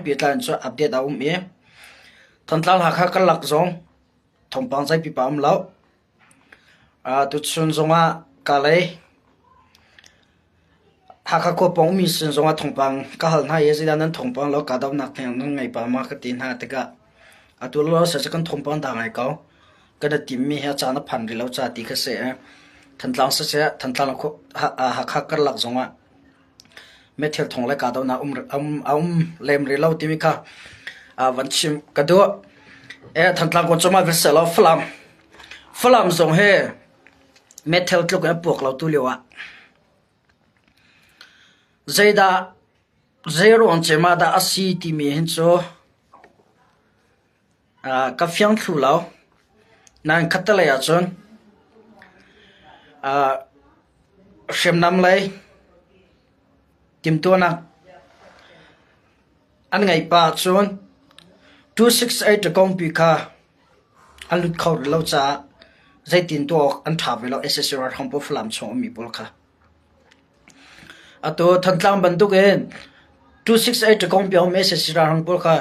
pehtlai in cu update a um i Thantlang Hakha karlak zong thawngpang zei pipa um lo. Tuchun zongah Kalay Hakha khua pawng ummi sin zongah thawngpang ka hal hna i zeidah nan thawngpang lo kahdohnak theng nan ngei pah ma ka ti hna tikah atu lo sa cu kan thawngpang dah ngai ko. Kan i timmi hi a caan a phan rih lo ca ti kha si. Thantlang siseh Thantlang Hakha karlak zongah meithil thawng le kahdohnak a um lem rih lo timi kha van chim ka duh. Thantlang kong cu mah vial seh law Falam Falam zong hi meithil tluk in a puak lo tu lio ah zeidah zeiruang cem ah dah a si timi hin cu ka fiang thlu lo. Nain khattelei ahcun hriamnam lei timhtuahnak an ngeih pah ahcun 268 kongpi kha an lut kho rih lo caah zeitin tuah awk an ṭha ve lo sac ralhrang pawl Falam chung ummi pawl kha. Atu Thantlang bantukin 268 kongpi a um sac ralhrang pawl kha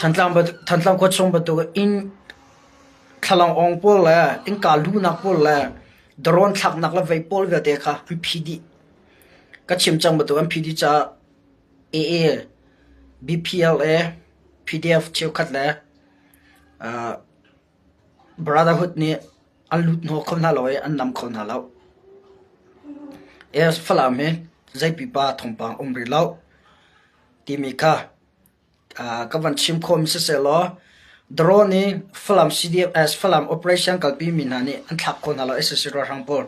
Thantlang Thantlang khua chung bantuk inn thlalang awng pawl le innka luhnak pawl le drone thlaknak le vei pawl vialte kha an phih dih. Ka chim cang bantuk an phih dih caah AA, BPLA, PDF cheukhat le Brotherhood nih an lut hnawh kho hna lo i an nam kho hna lo. Falam hi zei pipa thawngpang um rih lo timi kha ka van chim khawhmi siseh law drone i Falam CDF Falam operation kalpi mi hna nih an thlak kho hna lo sac ralhrang pawl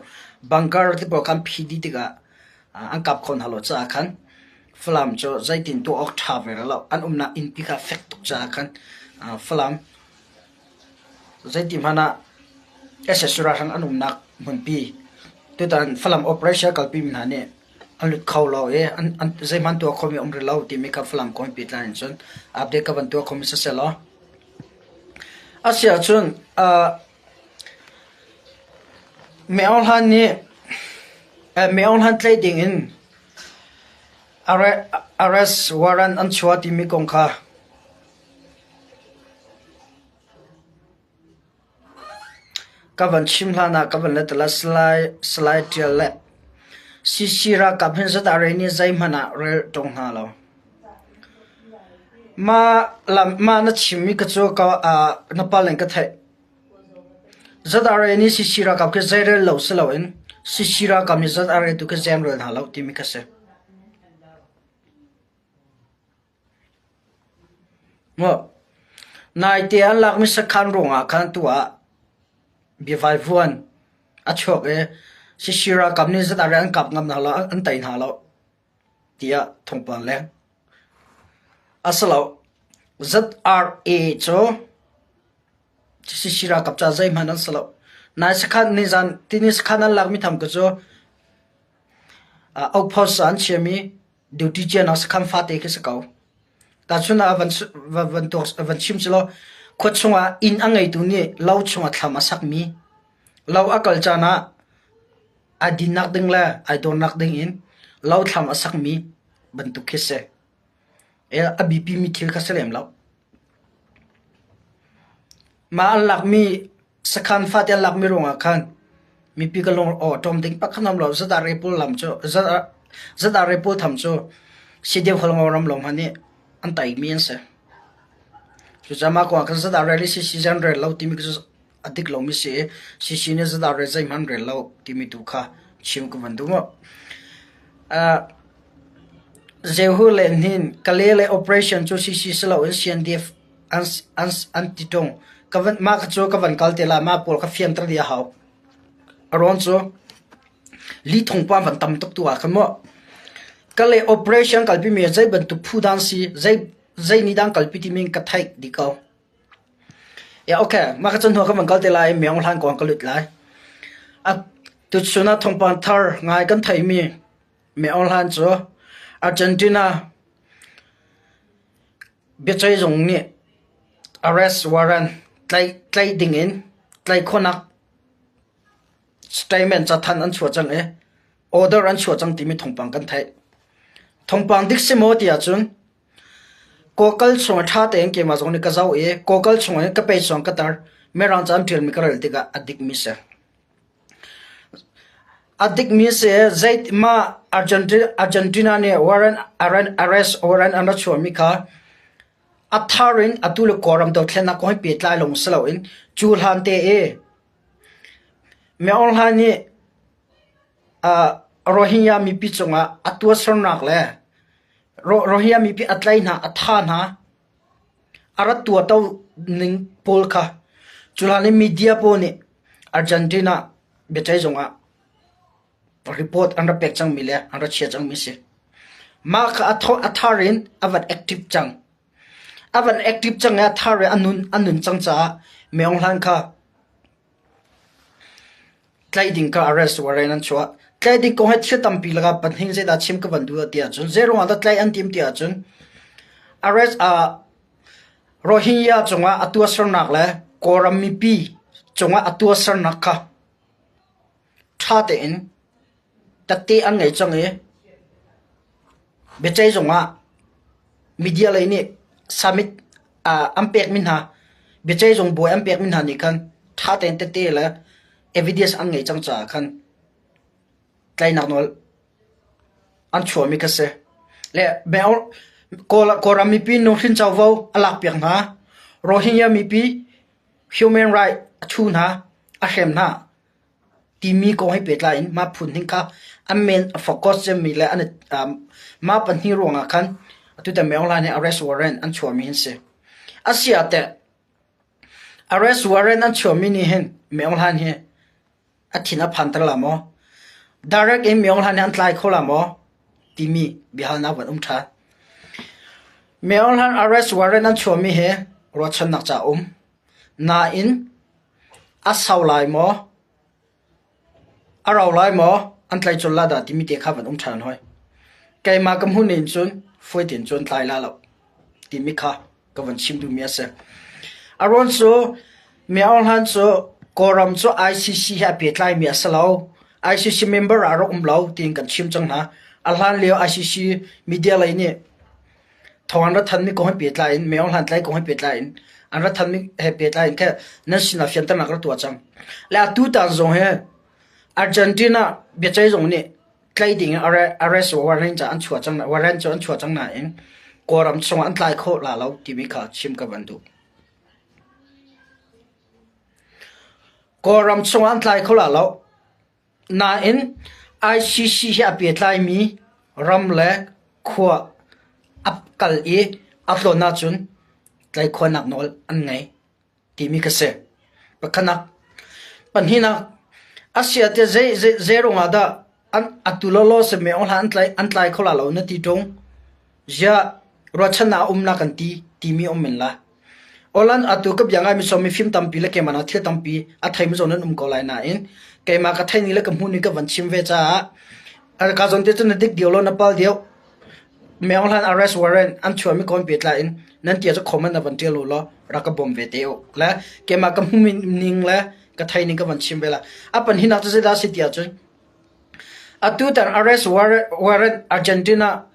bunker te pawl kha an phih dih tikah an kap kho hna lo caah khan Falam cu zeitin tuah awk ṭha ve lo. An umnak innpi kha fek tuk caah khan Falam zeiti hmanh ah sac ralhrang an umnak hmunpi tutan Falam operation kalpi mi hna nih an lut kho lo i an zeihmanh tuah khomi um rih lo timi kha Falam kong pehtlai in cun update ka van tuah khomi siseh law. Asiahcun Mei Aung Hlan nih Mei Aung Hlan tlaih ding in arrest warrant an chuah timi kong kha ka van chim hlan ah ka van let la Salai Ṭial le CC ralkap hin ZRA nih zeihmanh ah rel ṭung hna lo. Mah na chimmi ka cu na pal in ka theih. ZRA nih CC ralkap khi zeirel lo si loin CC ralkap nih ZRA tu khi zemrel hna lo timi kha si. Naite an lakmi sakhan ruangah khan tu ah biavaivuan a chuak i CC ralkap nih ZRA an kap ngam hna lo, an tei hna lo tiah thawngpang leng. A si lo. ZRA cu CC ralkap ca zeihmanh an si lo. Nai sakhan nizan tini sakhan an lakmi tham ka cu outpost an chiami duty cianak sakhan fate khi si ko. Tahchun ah van van van chim si law khua chungah inn a ngeitu nih lo chungah thlam a sakmi lo a kal caan ah ai dinnak ding le ai dawrnak ding in lo thlam a sakmi bantuk khi si. A biapimi thil kha si lem lo. Mah an lakmi sakhan fate an lakmi ruangah khan mipi ka lung aw ṭawm ding pakhat um lo. ZRA pawl lam cu ZRA pawl tham cu CDF Hualngo ram lawng hmanh nih an taimi an si. Cucaah mah kong ah khan ZRA le CC an rel lo timi cu a dik lomi si i CC nih ZRA zeihmanh rel lo timi tu kha chim ka van duh mu. Jehu le Hnin Kale le operation cu CC si loin CNDF an an an ti ṭung. Ka van mah kha cu ka van kal te lai mah pawl kha fianter dih a hau. A rawn cu li thongpa van tam tuk tu ah khan mu. Kale operation kalpi mi zei bantuk phu dang si zei zei ni dang kalpi timi ka theih dih ko. Ya okay mah kha cu hnu ka van kal te lai i Myeong hlan kong ka lut lai. A tuchun ah thawngpang thar ngai kan theihmi Myeong hlan cu Argentina biaceih zung nih arrest warrant tlaih tlaih dingin tlaih khawhnak statement cathanh an chuah cang i order an chuah cang timi thawngpang kan theih. Thawngpang dik si maw ti ahcun. Google chung ah ṭha tein keimah zong nih ka zoh i Google chung in ka page zong ka tar. Mirang ca an ṭialmi ka rel tikah a dikmi si. A dikmi si. Zei mah Argentina nih warrant arrest warrant an ra chuahmi kha a thar in atu le Kawlram dothlennak kong he pehtlai lawng si loin cu hlan te i Myo Hlan nih Rohingya mipi cungah a tuahsernak le Rohingya mipi a tlaih hna, a thah hna, a rat tuahto ning pawl kha cu hlan i media pawl nih Argentina biaceih zung ah report an rak pek cangmi le an rak chia cangmi a si. Mah kha a thar in a van active cang. A van active cang i a thar i a nun a nun cang caah Myo Hlan kha Tlaih ding kha arrest warrant an chuah. Tlaih ding kong hi thil tampi lakah pahnih zeidah chim ka van duh ti ahcun zeiruang ah dah tlaih an tim ti ahcun arrest ah Rohingya cungah a tuahsernak le Kawlram mipi cungah a tuahsernak kha ṭha tein tette an ngei cang i biaceih zung ah media lei nih summit an pekmi hna biaceih zung bawi an pekmi hna nih khan ṭha tein tette le evidence an ngei cang caah khan tlaihnak nawl an chuahmi kha si. Le Kawlram mipi nuhrin covo a lakpiak hna. Rohingya mipi human right a thu hna, a hrem hna. Timi kong he pehtlai in mah phun hning kha an men a focus cemmi le an mah pahnih ruangah khan atutan Myo Hla nih arrest warrant an chuahmi an si. A si ah teh arrest warrant an chuahmi nih hin Myo Hlan hi a thin a phanter la maw? Direct in Myo Hlan hi an tlai kho la maw? Timi biahalnak van um ṭhan. Myo Hlan arrest warrant an chuahmi hi ruahchannak ca um. Nain A sau lai maw? A rau lai maw? An tlai colh la dah timi te kha van um ṭhan hoi. Keimah ka hmuh ning cun fawi tein cun tlai la lo timi kha ka van chim duhmi a si. A ruang cu Myo Hlan cu Kawlram cu ICC he a pehtlaimi a si lo. ICC member ah a rak um lo tiin kan chim cang hna. A hlan lio ICC media lei nih Thawng an ra thanmi kong he pehtlai in Myo Hlan tlai kong he pehtlai in an ra thanmi he pehtlai in khe nan sinah fianternak rak tuah cang. Le atu tan zong hi Argentina biaceih zung nih tlai ding in arrest warrant ca an chuah cang warrant cu an chuah cang nain Kawlram chungah an tlai khawh la lo timi kha chim ka van duh. Kawlram chungah an tlai kho la lo. Nain ICC he a pehtlaimi ram le khua a kal i a tlawn ahcun tlaihkhawhnak nawl an ngei timi ka si. Pakhatnak. Pahnihnak, a si ah tiah zei, zei, zei ruangah dah an atu lawlaw si me hlah an tlai, an tlai kho la lo na ti ṭung. Ziah ruahchannak a um na kan ti timi um men la. Awlan atu ka bia ngaimi sawm mifim tampi le keimah nak thil tampi a theimi zong nan um ko lai nain keimah ka theih ni le ka hmuh ni ka van chim ve caah ka zawn te cu na dik dio lo na pal dio Myo Hlan arrest warrant an chuahmi kawn pehtlai in nan tia cu comment na van ṭial u law rak ka bawm ve te u le keimah ka hmuh ning le ka thei ning ka van chim ve la a panhinak cu zeidah si ti ahcun atu tan arrest warrant Argentina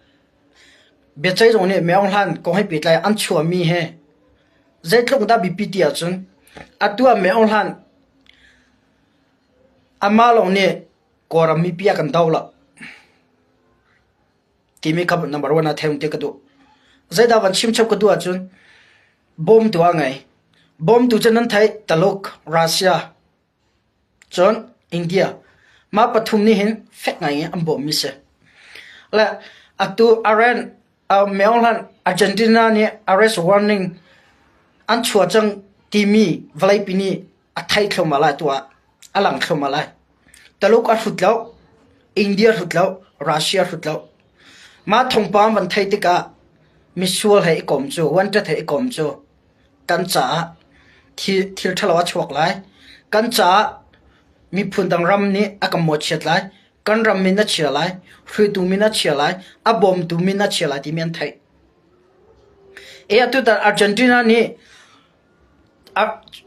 Biaceih zung nih Myo Hlan kong he pehtlai an chuahmi hi zeitluk dah biapi ti ahcun atu ah Myo Hlan amah lawng nih Kawlram mipi a kan do lo timi kha number one ah theih ti ka duh. Zeidah van chim chap ka duh ahcun bawmtu a ngei. Bawmtu cu nan theih Taluk, Russia, Cun India mah pathum nih hin fek ngai in an bawmmi si. Le atu Iran Myo Hlan Argentina nih arrest warning an chuah cang timi vawleipi nih a theih thluahmah lai tu ah a lang thluahmah lai. Taluk a hrut lo, India hrut lo, Russia hrut lo. Mah thawngpang van theih tikah misual he i kom cu, wanted he i kom cu kan caah thil ṭhalo a chuak lai. Kan caah miphun dang ram nih a kan mawhchiat lai. Kan ram min a chia lai. Hruaitu min a chia lai. A bawmtu min a chia lai timi an theih. E atutan Argentina nih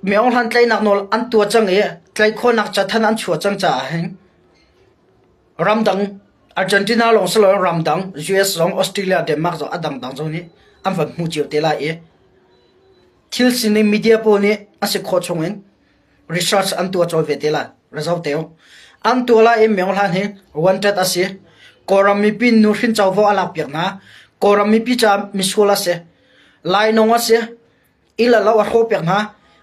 Myo Hlan tlaihnak nawl an tuah cang i tlaih khawhnak cathanh an chuah cang caah hin ramdang Argentina lawng si loin ramdang US zong Australia Denmark zong a dangdang zong nih an van hmu cio te lai i thil sining media pawl nih a si khawh chungin research an tuah cawl ve te lai. Result teo. An tuah lai i Myo Hlan hi wanted a si. Kawlram mipi nuhrin covo a lak piak hna. Kawlram mipi caah misual a si. Lainawng a si. Ila lo a hrawh piak hna.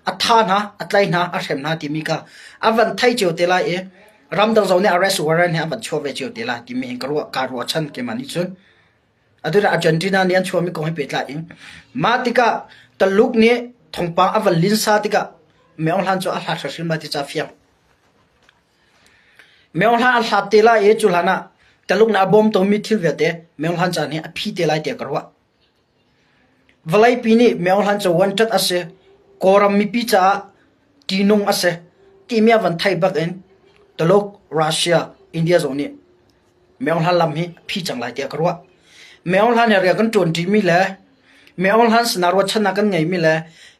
A tha hna, a tlai hna, a hrem hna timi kha a van thei cio te lai i ramdang zong nih arrest warrant hi an van chuah ve cio te lai timi hin ka ruah ka ruahchan keimah nih cun. Atu Argentina nih an chuahmi kong he pehtlai in mah tikah Taluk nih thawngpang a van linsa tikah Maung Hlan cu a hlat hrimhrim lai ti ca fiang. Maung Hlan a hlat te lai i cu hlan ah Taluk nih a bawm tomi thil vialte Maung Hlan caan hi a phi te lai tiah ka ruah. Vawleipi nih Maung Hlan cu wanṭat a si, Kawlram mipi caah ṭihnung a si timi a van theih bak in Taluk, Russia, India zong nih Maung Hlan lam hi a phi cang lai tiah ka ruah. Maung Hlan he rian kan ṭuanṭimi le Maung Hlan sinah ruahchannak kan ngeimi le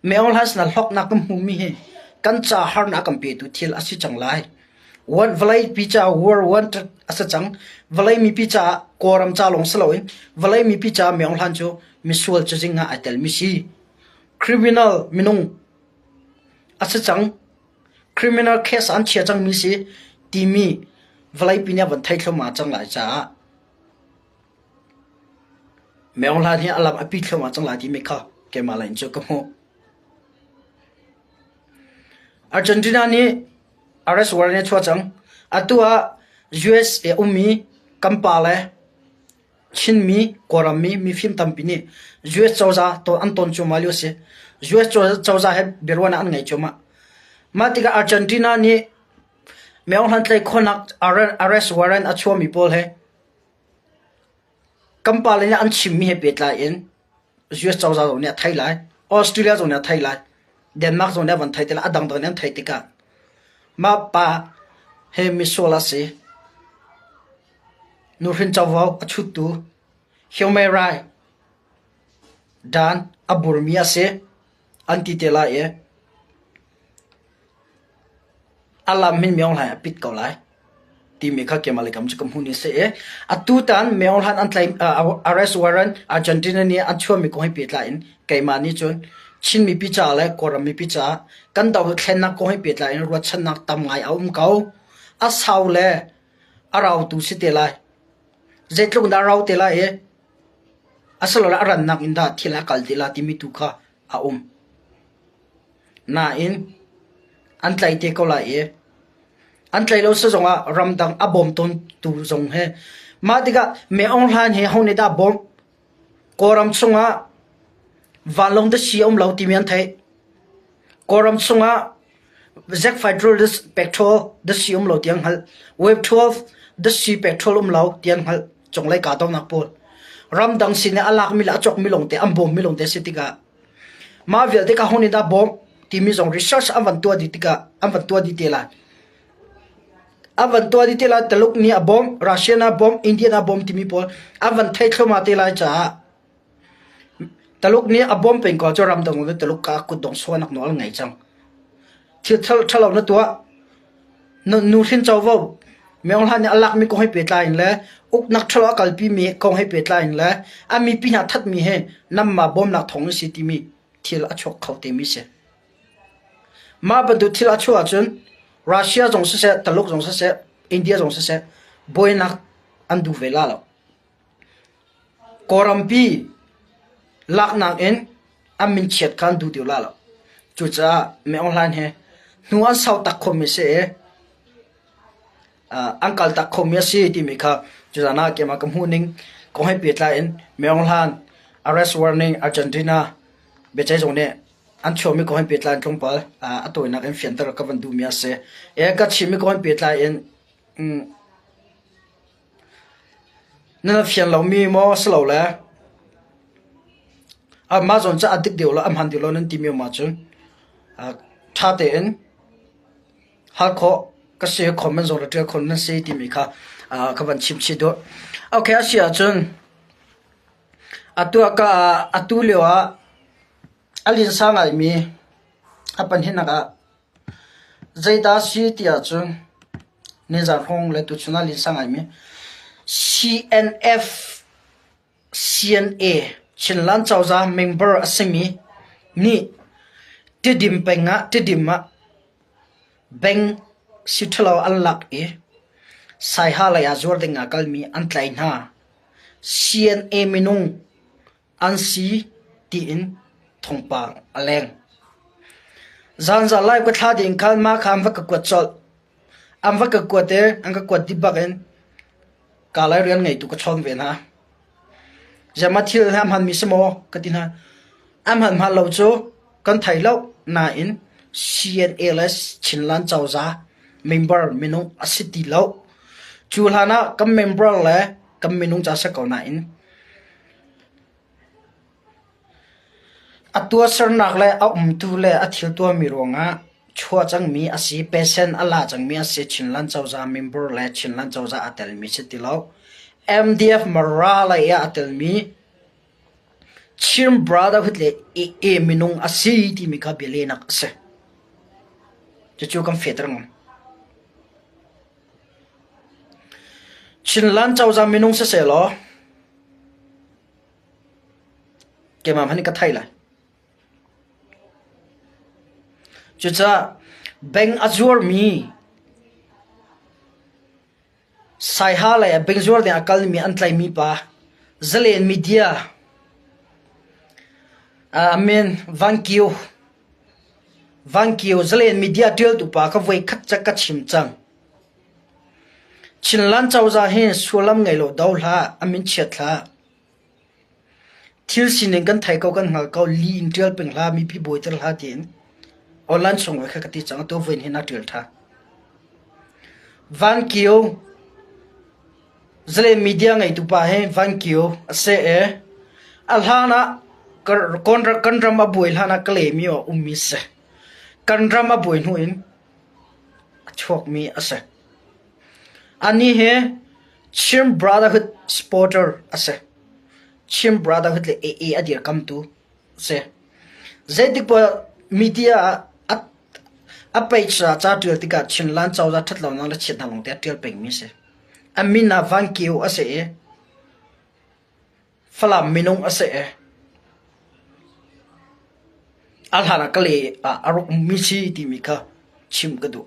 Maung Hlan sinah hlawknak kan hmumi hi kan ca harnak a kan petu thil a si cang lai. One vawleipi caah war wanted a si cang. Vawlei mipi caah Kawlram ca lawng si loin vawlei mipi caah Maung Hlan cu misual cazin ah ai telmi si. Criminal minung a si cang. Criminal case an chia cangmi si timi vawleipi nih a van thei thluahmah cang lai caah Maung Hlan hi a lam a pi thluahmah cang lai timi kha keimah lei in cu ka hmuh. Argentina nih arrest warrant a chuah cang. Atu ah USA ummi kan pa le Chinmi, Kawlrammi mifim tampi nih US cozah an ton cuahmah lio a si. US cozah he biaruahnak an ngei cuahmah. Mah tikah Argentina nih Maung Hlan tlaih khawhnak arrest warrant a chuahmi pawl he kan pale nih an chimmi he pehtlai in US cozah zong nih a theih lai, Australia zong nih a theih lai, Denmark zong nih a van theih te lai, a dangdang nih an theih tikah mah pa he misual a si. Nuhrin covo a chuttu human right dan a burmi a si an ti te lai i a lam hin Myo Hlaing a pit ko lai timi kha keimah lei kam cu ka hmuh ni si i atutan Myo Hlan an tlaih arrest warrant Argentina nih an chuahmi kong he pehtlai in keimah nih cun Chin mipi caah le Kawlram mipi caah kan dothlennak kong he pehtlai in ruahchannak tam ngai a um ko. A sau le a rautu si te lai. Zeitluk dah a rau te lai i asilole a rannak in dah thil a kal te lai timi tu kha a um. Nain an tlaih te ko lai i an tlaih lo si zongah ramdang a bawm tawntu zong he mah tikah Mei Aung Hlaing hi ho nih dah bawmh? Kawlram chungah vanlawng dasi a um lo timi an theih. Kawlram chungah Zack Federal petrol dasi um lo ti an hngalh. Wave 12 dasi petrol um lo ti an hngalh. Cunglei kahdohnak pawl. Ramdang sin i a lakmi le a cawkmi lawngte an bawmmi lawngte a si tikah mah vialte ka ho nih dah bawmh timi zong research an van tuah dih tikah an van tuah dih te lai. An van tuah dih te lai Taluk nih a bawmh, Russia nih a bawmh, India nih a bawmh timi pawl an van thei thluahmah te lai caah Taluk nih a bawmh peng ko cu ramdang le Taluk ka kutdong suanak nawl an ngei cang. Thil ṭhalo na tuah. Nuhrin covo Maung Hlan nih a lakmi kong he pehtlai in le uknak ṭhalo a kalpimi kong he pehtlai in le a mipi hna thatmi he nanmah bawmnak thawng in si timi thil a chuak kho temi si. Mah bantuk thil a chuah ahcun Russia zong siseh, Taluk zong siseh, India zong siseh buainak an duh ve la lo. Kawlrampi laknak in an minchiat kha an duh ti la lo. Cucaah Maung Hlaing hi hnu an sau tak khomi si i an kal tak khomi a si timi kha tuzaan ah keimah ka hmuhning kong he pehtlai in Maung Hlan arrest warning Argentina biaceih zung nih an chuahmi kong he pehtlai in tlawmpal a tawinak in fianter ka van duhmi a si. Ka chimmi kong he pehtlai in Na fian lomi maw si lo le mah zawn cu a dik deuh lo a hman deuh lo nan timi um ahcun ṭha tein hal khawh ka si comment zong rak ṭial khawh nan si timi kha ka van chim chih duh. Okay a si ahcun atu ah ka atu lio ah a linsa ngaimi a pahnihnak ah Zeidah si ti ahcun nizaan hrawng le tuchun ah linsa ngaimi CNF CNA. Chinland cozah member a simi nih Tidim peng ah Tidim ah bank siṭhalo an lak i Saiha lei ah zuar ding ah kalmi an tlaih hna. CNA minung an si tiin thawngpang a leng. Zanzar live ka thla ding khan mah kha an va ka kuat colh. An va ka kuat i an ka kuat dih bak in ka lai rian ngeitu ka chawn ve hna. Ziah thil hi a hmanmi si maw ka ti hna. A hman hman lo cu kan thei lo nain CNA le Chinland cozah member minung a si ti lo. Cu hlan ah kan member le kan minung ca si ko nain A tuahsernak le a umtu le a thil tuahmi ruangah chuah cangmi a si, pesen a la cangmi a si. Chinland cozah member le Chinland cozah a telmi si ti lo. MDF Mara lei ah a telmi Chin Brotherhood le AA minung a si timi kha bialehnak a si. Cucu kan fehter ngam. Chinland cozah minung siseh law Keimah hmanh nih ka thei lai. Cucaah bank a zuarmi Saiha lei ah bank zuar ding a kalmi an tlaihmi pa Zalen Media a min Van Kio Van Kio Zalen Media ṭialtu pa kha voikhat cak ka chim cang. Chinland cozah hi sullam ngei lo do hlah, a min chiat hlah. Thil sining kan thei ko, kan hngal ko, li in ṭial peng hlah, mipi buaiter hlah tiin online chung kha ka ti cang. Atu voin hin a ṭial ṭhan. Van Kio Zalen media ngeitu pa hi Van Kio a si i a hlan ah kan ram a buai hlan ah Kalemi ah ummi a si. Kan ram a buai hnu in a chuakmi a si. Anih hi Chin Brotherhood supporter a si. Chin Brotherhood le AA a dirkamtu a si. Zeitik poah media ah a page ah ca ṭial tikah Chinland cozah ṭhatlonak le chiatnak lawngte a ṭial pengmi a si. A min ah Van Kio a si i Falam minung a si i a hlan ah Kalay ah a rak ummi si timi kha chim ka duh.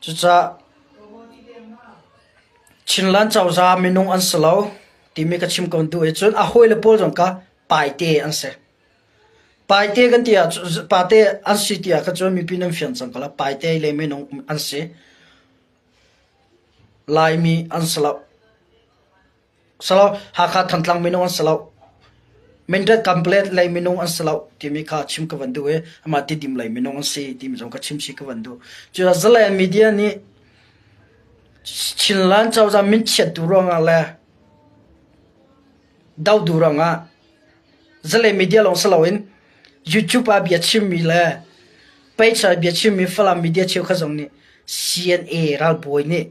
Cucaah Chinland cozah minung an si lo timi ka chim ko duh i cun a hawile pawl zong kha paite an si. Paite kan ti ah pate an si ti ah kha cun mipi nan fiang cang ko la. Paite le minung an si. Laimi an si lo. Si lo Hakha Thantlang minung an si lo. Mindat Kanpalet lei minung an si lo timi kha chim ka van duh i amah Tidim lei minung an si timi zong kha chim si ka van duh. Cucaah Zalen media nih Chinland cozah minchiat duh ruangah le doh duh ruangah Zalen media lawng si loin YouTube ah bia chimmi le page ah bia chimmi Falam media cheukhat zong nih CNA ralbawi nih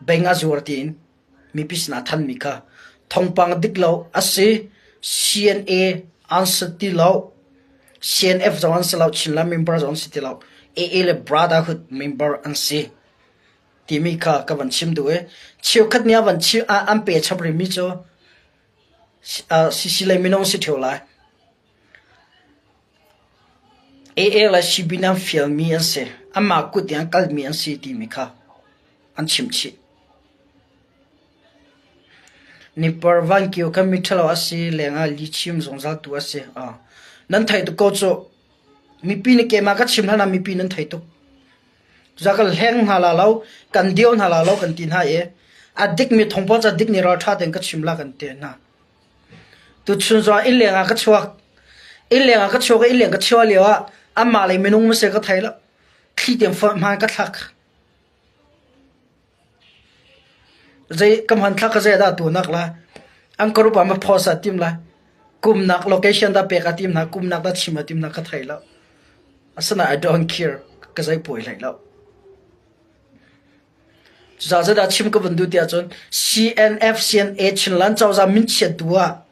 bank a zuar tiin mipi sinah thanmi kha thawngpang dik lo a si. CNA an si ti lo. CNF zong an si lo. Chinland member zong an si ti lo. AA le Brotherhood member an si timi kha ka van chim duh i cheukhat nih a van chim an pe chap rihmi cu CC lei minung si ṭheo lai. AA le CB nih an fialmi an si. Anmah kut in an kalmi an si timi kha an chim chih. Nipar Vankio kha miṭhalo a si lengah lihchim zungzaltu a si. Nan theih tuk ko cu. Mipi nih keimah ka chim hlan ah mipi nan thei tuk. Za kan hleng hna la lo, kan dio hna la lo kan ti hna i a dikmi thawngpang ca dik nih ralṭha tein ka chim la kan ti hna. Tuchun zong inn leng ah ka chuak. Inn leng ah ka chuak i inn leng ka chuah lio ah anmah lei minung ma si ka thei lo. Thli tiang hmaan ka thlak. Zei ka hmanthlak ka zei dah tunak la an ka rup ah ma post a tim la kumnak location dah pek a tim hna kumnak dah chim a tim hna ka thei lo asina I don't care ka zei puai hlei lo cucaah zeidah chim ka vun duh tiah cun CNF CNA Chinland cozah min chiat tu ah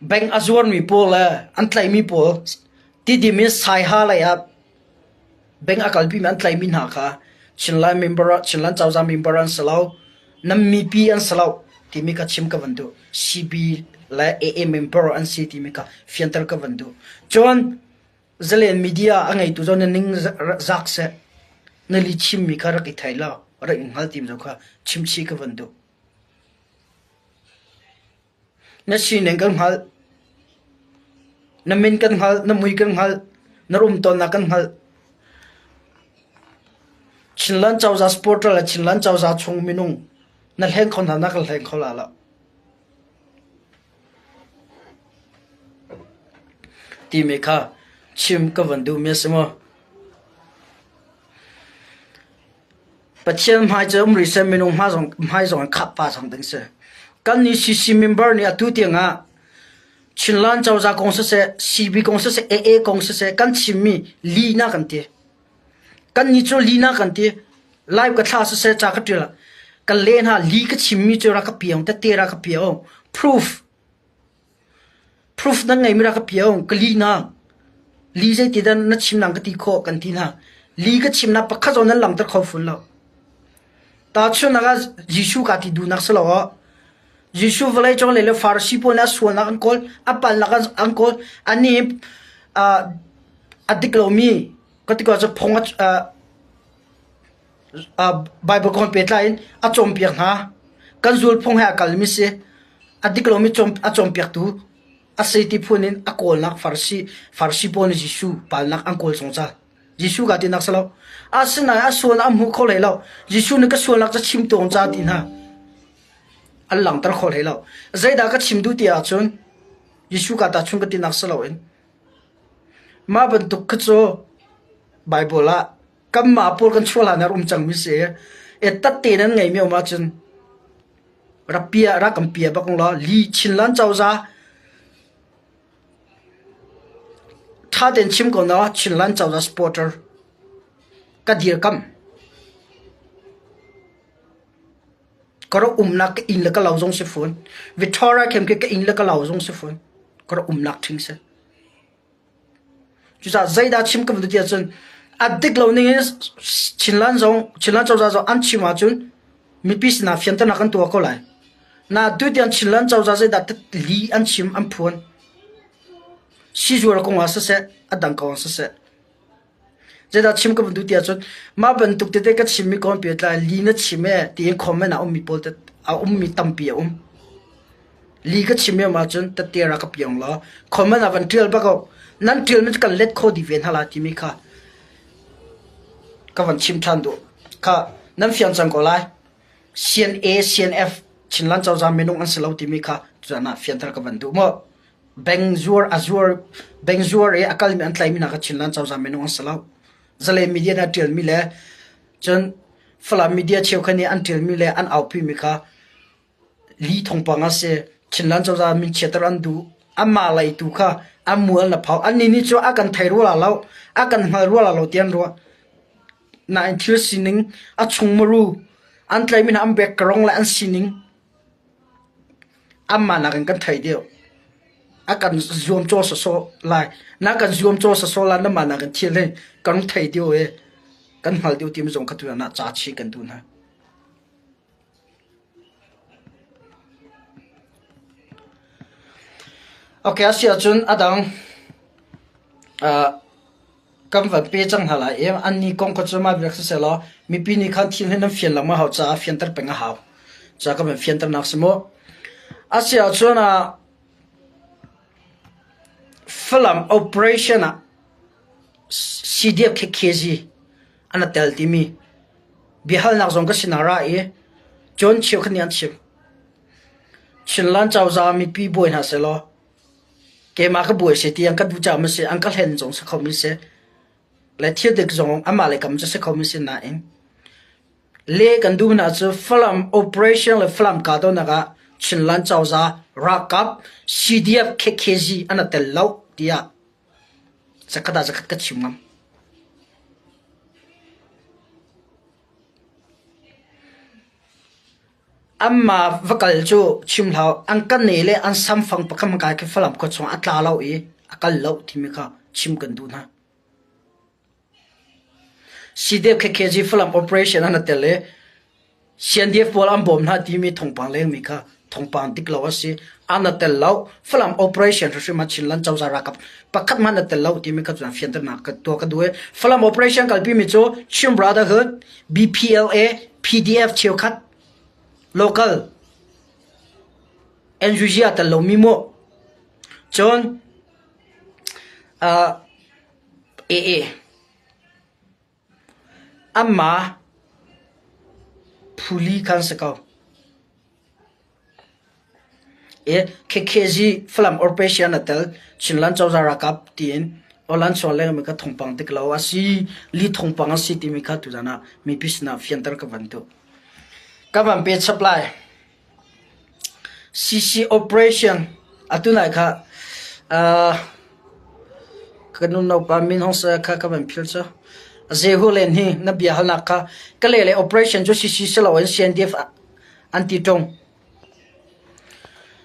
bank a zuarmi pawl le an tlaihmi pawl tidim in Saiha lei ah. Bank a kalpimi an tlaihmi hna kha Chinland member Chinland cozah member an si lo, nan mipi an si lo timi kha chim ka van duh. CB le AA member an si timi kha fianter ka van duh. Cun Zalen media a ngeitu zong na ning zak seh. Na li chimmi kha rak i thei law rak i hngal tim zong kha chimchih ka van duh. Na sining kan hngalh. Na min kan hngalh, na mui kan hngalh, na rum tawnnak kan hngalh. Chinland cozah supporter le Chinland cozah chung minung na hleng kho hna na kan hleng kho la lo. Timi kha chim ka van duhmi a si maw? Pathian hmai cu um rih seh, minung hmai zong hmai zong in khap pa cang ding si. Kan nih CC member nih atu tiang ah Chinland cozah kong siseh, CB kong siseh, AA kong siseh kan chimmi lihnak kan ti. Kan nih cu lihnak kan ti. Live ka thla siseh, ca ka ṭial ah kan leh hna li ka chimmi cu rak ka piang, tette rak ka piang. Proof Proof nan ngeimi rak ka piang, ka lih na. Li zeiti dah na chim nang ka ti khawh kan ti hna. Li ka chimnak pakhat zong nan langhter kho fun lo. Tahchunhnak ah Jesuh ka ti duhnak si lo ah Jesuh vawlei cung lei le Farasi pawl nih a sualnak an kawl, a palnak an kawl, annih a dik lomi ka ti ko ahcun phung Bible kong pehtlai in a cawnpiak hna. Kan zulphung he a kalmi si. A dik lomi a cawnpiaktu a si ti phun in a kawlnak Farasi, Farasi pawl nih Jesuh palnak an kawl zungzal. Jesuh ka tinak si lo. Asinain a sualnak an hmu kho hlei lo. Jesuh nih ka sualnak ca chim tuang ca ti hna. An langhter kho hlei lo. Zeidah ka chim duh ti ahcun Jesuh ka tahchun ka tinak si loin mah bantuk kha cu Bible ah kanmah pawl kan chuah hlan ah um cangmi si i tatte nan ngeimi um ahcun rak pia rak kan pia bak law li Chinland cozah ṭha tein chim ko na Chinland cozah supporter ka dirkamh ka rak umnak ka inn le ka lo zong si fawn Victoria khem khi ka inn le ka lo zong si fawn ka rak umnak ṭhing si. Cucaah zeidah chim ka van ti ahcun a dik lo ning in Chinland zong Chinland cozah zong an chim ahcun mipi sinah fianternak an tuah ko lai. Na tutiang Chinland cozah zeidah li an chim an phuan. Sizuar kong ah siseh, a dang kong ah siseh. Zeidah chim ka van duh ti ahcun mah bantuk tete ka chimmi kong pehtlai li na chim ee tiin comment ah ummi pawl a ummi tampi a um. Li ka chim em ahcun tette rak ka piang law comment ah van ṭial bak uh. Nan ṭialmi cu kan let kho dih ve hna lai timi kha ka van chim ṭhan duh. Kha nan fiang cang ko lai. CNA, CNF, Chinland cozah minung an si lo timi kha tuzan ah fianter ka van duh mu. Bank zuar a zuar bank zuar i a kalmi an tlaimi hna kha Chinland cozah minung an si lo. Zalen media nih a ṭialmi le cun Falam media cheukhat nih an ṭialmi le an aupimi kha li thawngpang a si. Chinland cozah min chiatter an duh. Amah lei tu kha an mual na phau. Annih nih cu a kan thei rua lo, a kan hngal rua lo ti an ruah. Nain thil sining a chungmuru an tlaihmi hna an background le an sining Anmah nakin kan theih deuh. A kan zuamcaw sawsawh lai. Na kan zuamcaw sawsawh lai namah nakin thil hi kan thei deuh i kan hngal deuh timi zong kha tu ah ca chih kan duh hna. Okay, a si ahcun a dang uh, Kan van pe cang hna lai i annih kong kha cu mah biak siseh law mipi nih khan thil hi nan fian lengmang hau caah fianter peng a hau. Ca ka van fianternak si mu. A si ahcun ah Falam operation ah CDF KKG an a tel timi biahalnak zong ka sinah ra i John cheukhat nih an chim. Chinland cozah mipi buai hna sehlaw Keimah ka buai si ti an ka duh caah maw si, an ka hlen zong si kho mi si, le thil dik zong amah le kam cu si kho mi si nain le kan duh hna cu Falam operation le Falam kahdohnak ah Chinland cozah ralkap CDF KKG an i tel lo tiah zakhat ah zakhat ka chim ngam. Anmah va kal cu chim hlah, an ka ne le an samfang pakhat hmanh kai khi Falam khua chungah a tla lo i a kal lo timi kha chim kan duh hna. CDF KKG Falam operation an tel i CNDF pawl an bawm hna timi thawngpang lengmi kha thawngpang dik lo a si. An a tel lo. Falam operation hrimhrim ah Chinland cozah ralkap pakhat hmanh a tel lo timi kha cun fianternak ka tuah ka duh i Falam operation kalpimi cu Chin Brotherhood, BPLA, PDF cheukhat, local NUG a tel lomi mu. Cun uh, AA Anmah phuli khan si ko. I KKG Falam Operation a tel Chinland cozah ralkap tiin Awlan chuak lengmi kha thawngpang dik lo a si, li thawngpang a si timi kha tuzan ah mipi sinah fianter ka van duh. Ka van pe chap lai. CC operation atu nai kha ka nu naupa min hong sa kha ka van phil cu. Zehu len hi na bia halnak kha ka le le operation cu CC si loin CNDF an ti ṭung.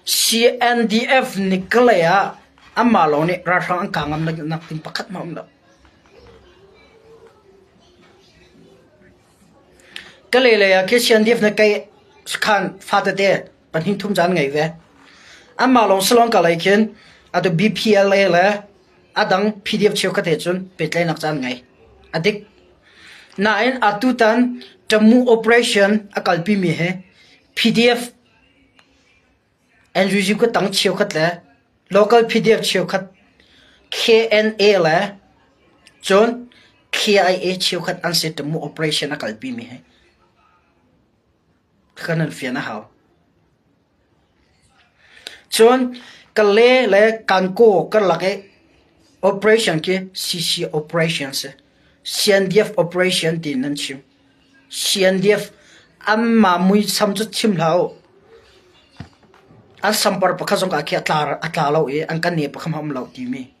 CNDF nih Kalay ah anmah lawng nih ralhrang an kah ngam nak ding pakhat hmanh a um lo. Kalay lei ah khi CNDF nih kei sakhan fatete pahnih thum caan ngei ve. Anmah lawng si lawng Kalay khin atu BPLA le a dang PDF cheukhat he cun pehtlaihnak caan ngei. A dik. Nain atutan Tamu operation a kalpimi hi PDF NUG kuttang cheukhat le local PDF cheukhat KNA le cun KIA cheukhat an si tamu operation a kalpimi hi kan an fian a hau. Cun Kale le Kankaw karlak i operation khi CC operation si. CNDF operation tiin an chim. CNDF anmah muisam cu chim hlah u. An sampar pakhat zong ah khi a tla, a tla lo i an kan ne pakhat hmanh a um lo timi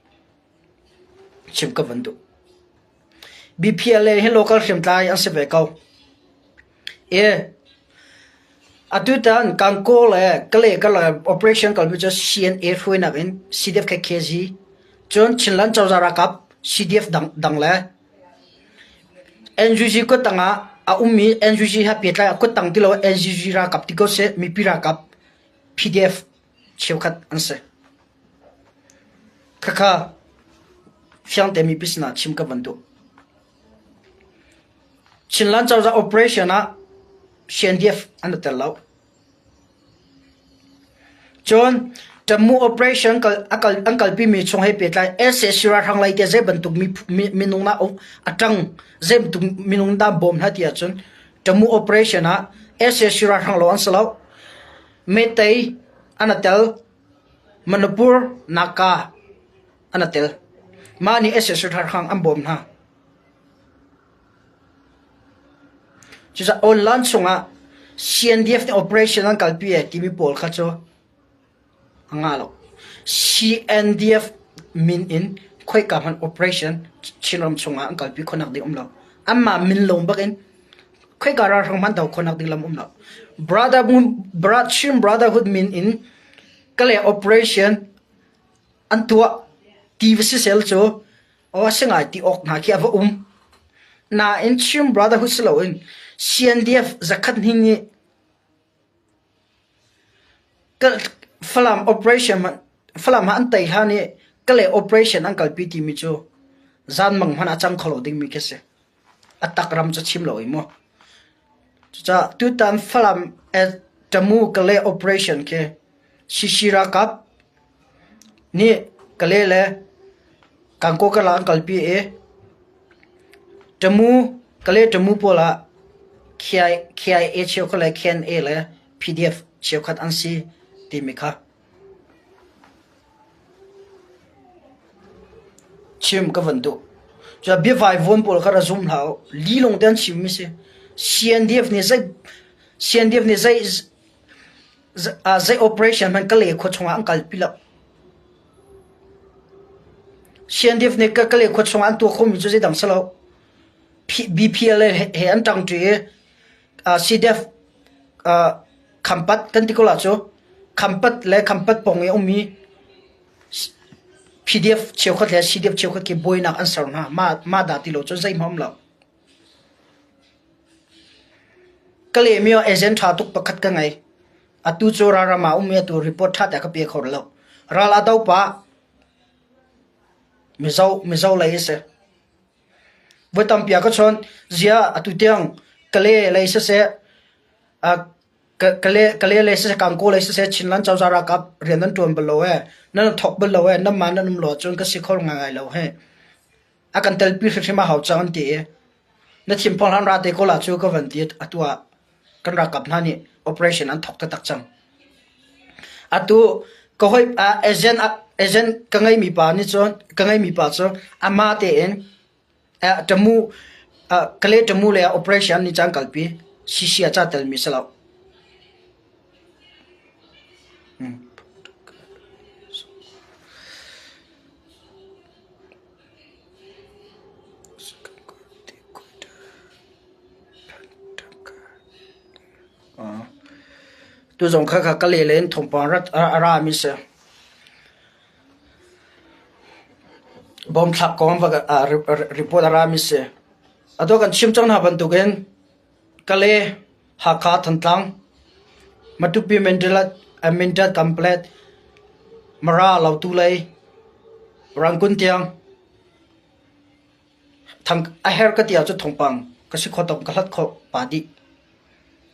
chim ka van duh. BPLA hi local hriamtlai an si ve ko. E atutan Kankaw le Kale karlak operation kalmi cu CNA hruainak in CDF KKG cun Chinland cozah ralkap CDF dang, dang le NUG kuttang ah a ummi NUG he pehtlai ah kuttang ti lo NUG ralkap ti ko seh mipi ralkap PDF cheukhat an si. Khakha fiangte mipi sinah chim ka van duh. Chinland cozah operation ah CNDF an i tel lo. Cun Tamu operation an kalpimi chung he pehtlai sac ralhrang lei tiah zei bantuk minung dah a ṭang, zei bantuk minung dah bawm hna ti ahcun Tamu operation ah sac ralhrang lawng an si lo. Meitei an i tel, Manipur, Naga an i tel. Mah nih sac ralhrang an bawm hna. Cucaah online chungah CNDF nih operation an kalpi ai timi pawl kha cu a ngah lo. CNDF min in khoika hmanh operation Chinram chungah an kalpi khawhnak ding um lo. Anmah min lawng bak in khoika ralhrang hmanh do khawhnak ding lam um lo. Brother, Chin Brotherhood min in Kalay operation an tuah ti va sisel cu Aw a si ngai ti awk hna khi a va um. Nain Chin Brotherhood si loin CNDF zakhat hnih nih Falam operation Falam ah an tei hlan i Kalay operation an kalpi timi cu zanmang hmanh a cang kho lo dingmi khi a si. A tak ram cu chim lo i mu. Cucaah tutan Falam Tamu Kalay operation khi CC ralkap nih Kalay le Kankaw karlak an kalpi i Tamu Kalay Tamu pawl ah KIA cheukhat le KNA le PDF cheukhat an si timi kha chim ka van duh. Cucaah biavaivuan pawl kha ra zum hlah u. Lilong te an chimmi si. CNDF nih zei CNDF nih zei Zei operation hmanh Kalay khua chungah an kalpi lo. CNDF nih Kalay khua chungah an tuah khomi cu zeidang si lo. BPLA he an ṭangṭi i CDF Khampat kan ti ko la cu. Khampat le Khampat pawng i a ummi PDF cheukhat le CDF cheukhat khi buainak an ser hna. Mah dah ti lo cu zeihmanh a um lo. Ka lehmi ah agent ṭha tuk pakhat ka ngei. Atu cu ralram ah ummi atu report ṭha te ka pe kho lo. Ral a do pah. Mizo Mizo lei a si. Voi tampi ah ka chawnh. Ziah atu tiang Kale lei siseh, Kale Kale lei siseh, Kangkaw lei siseh Chinland cozah ralkap rian nan ṭuan bal lo ee. Nan thawk bal lo ee. Nanmah nan um lo ahcun ka si kho ngaingai lo hih. A kan telpi hrimhrim a hau cang an ti i na thinphawng hlan ra te ko la cu ka van ti atu ah kan ralkap hna nih operation an thawk taktak cang. Atu ka hoi agent agent ka ngeimi pa nih cun ka ngeimi pa cu amah tein tamu kale tamu le operation nih caan kalpi CC a ca telmi si lo. Tu zong kha kha ka le len thawngpang a rami si. Bom thlak kong va report a rami si. Atu kan chim cang hna bantukin Kale, Hakha, Thantlang, Matupi Mindat Kanpalet, Mara Lautu lei, Rangoon tiang a herh ka ti ahcun thawngpang ka si kho ka hlat kho pa dih.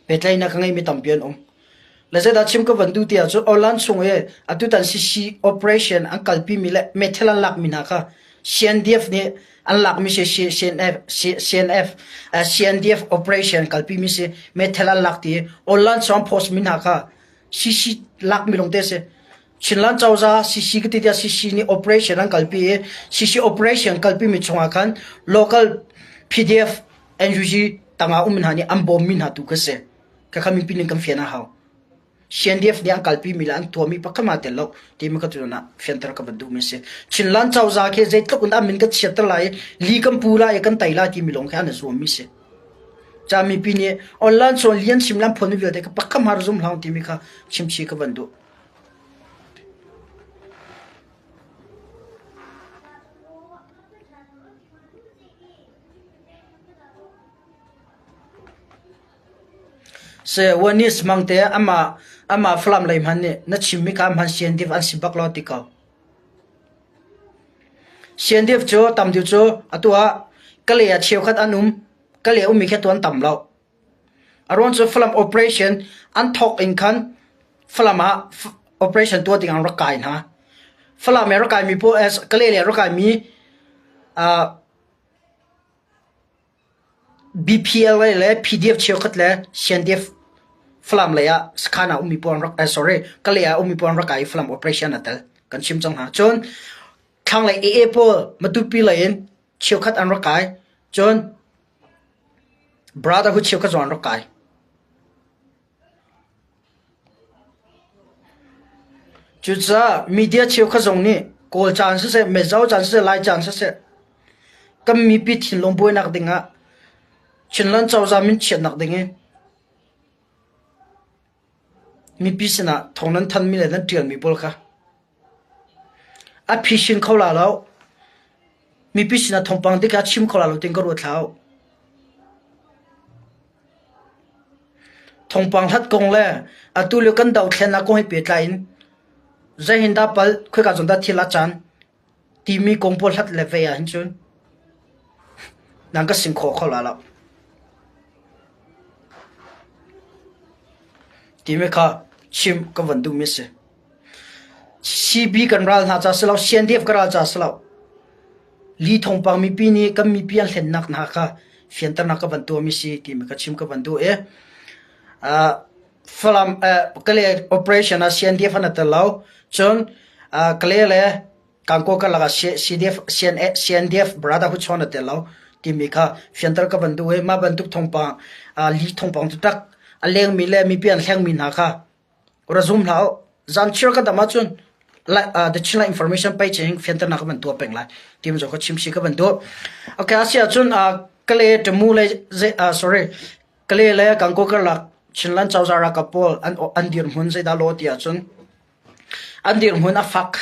Pehtlaihnak ka ngeimi tampi an um. Le zeidah chim ka van duh ti ahcun Orlan chung i atutan CC operation an kalpimi le meithal an lakmi hna kha CNDF nih an lakmi si CNF, CNF, CNDF operation kalpimi si meithal an lak ti i Orlan chung an post mi hna kha CC lakmi lawng te si. Chinland cozah CC ka ti tiah CC nih operation an kalpi i CC operation kalpimi chungah khan local PDF NUG tangah um hna nih an bawmmi hna tu kha si. Khakha mipi nih kan fian a hau. CNDF nih an kalpimi le an tuahmi pakhat ma tel lo timi ka tuan ah fianter ka van duhmi si. Chinland cozah khi zeitluk in an min kan chiatter lai i li kan pu lai i kan tei lai timi lawng khi an i zuammi si. Ca mipi nih online chawn lian chim lam phun vialte ka pakhat ma zum hlang timi kha chimchi ka van duh. Wanis Mangte amah amah Falam lei hmanh nih na chimmi kha hman CNDF an si bak lo ti ko. CNDF cu tam deuh cu atu ah Kalay ah cheukhat an um. Kalay ummi khi atu an tam lo. A ruang cu Falam operation an thawk in khan Falam ah operation tuah ding an rak kai hna. Falam i rak kaimi pawl Kalay lei rak kaimi BPLA le PDF cheukhat le CNDF Falam lei ah sakhan ah ummi pawl an rak eh, sorry Kalay ah ummi pawl an rak kai i Falam operation a tel kan chim cang hna. Cun thlanglei AA pawl Matupi lei in cheukhat an rak kai. Cun Brotherhood cheukhat zong an rak kai. Cucaah media cheukhat zong nih Kawlca in siseh, Mizo ca in siseh, Laica in siseh kan mipi thinlung buainak dingah Chinland cozah min chiatnak ding i mipi sinah thawng nan thanmi le nan ṭialmi pawl kha a phisin kho la lo. Mipi sinah thawngpang dik a chim kho la lo tiin ka ruat hlah u. Thawngpang hlat kong le atu lio kan dothlennak kong he pehtlai in zeihin dah palh, khoika zawn dah thil a caan timi kong pawl hlat le vei ahhin cun nan ka singkhaw kho la lo. Timi kha chim ka van duhmi a si. CB kan ral hna ca si lo, CNDF ka ral ca si lo. Li thawngpang mipi nih kan mipi an hlennak hna kha fianternak ka van tuahmi si timi ka chim ka van duh i uh, Falam uh, Kale operation ah CNDF an tel lo cun uh, Kale le Kankaw karlak ah CDF CNA, CNDF Brotherhood chon a tel lo timi kha fianter ka van duh i mah bantuk thawngpang uh, li thawngpang cu tak a lengmi le mipi an hlengmi hna kha Ra zum hlah u. Zanchiar ka dam ahcun the Chinland information page in fianternak ka van tuah peng lai. Tim zong ka chim si ka van duh. Okay, asi ahcun Kale Tamu le sorry Kale le Gangaw karlak Chinland cozah ralkap pawl an an dirhmun zeidah law ti ahcun an dirhmun a fak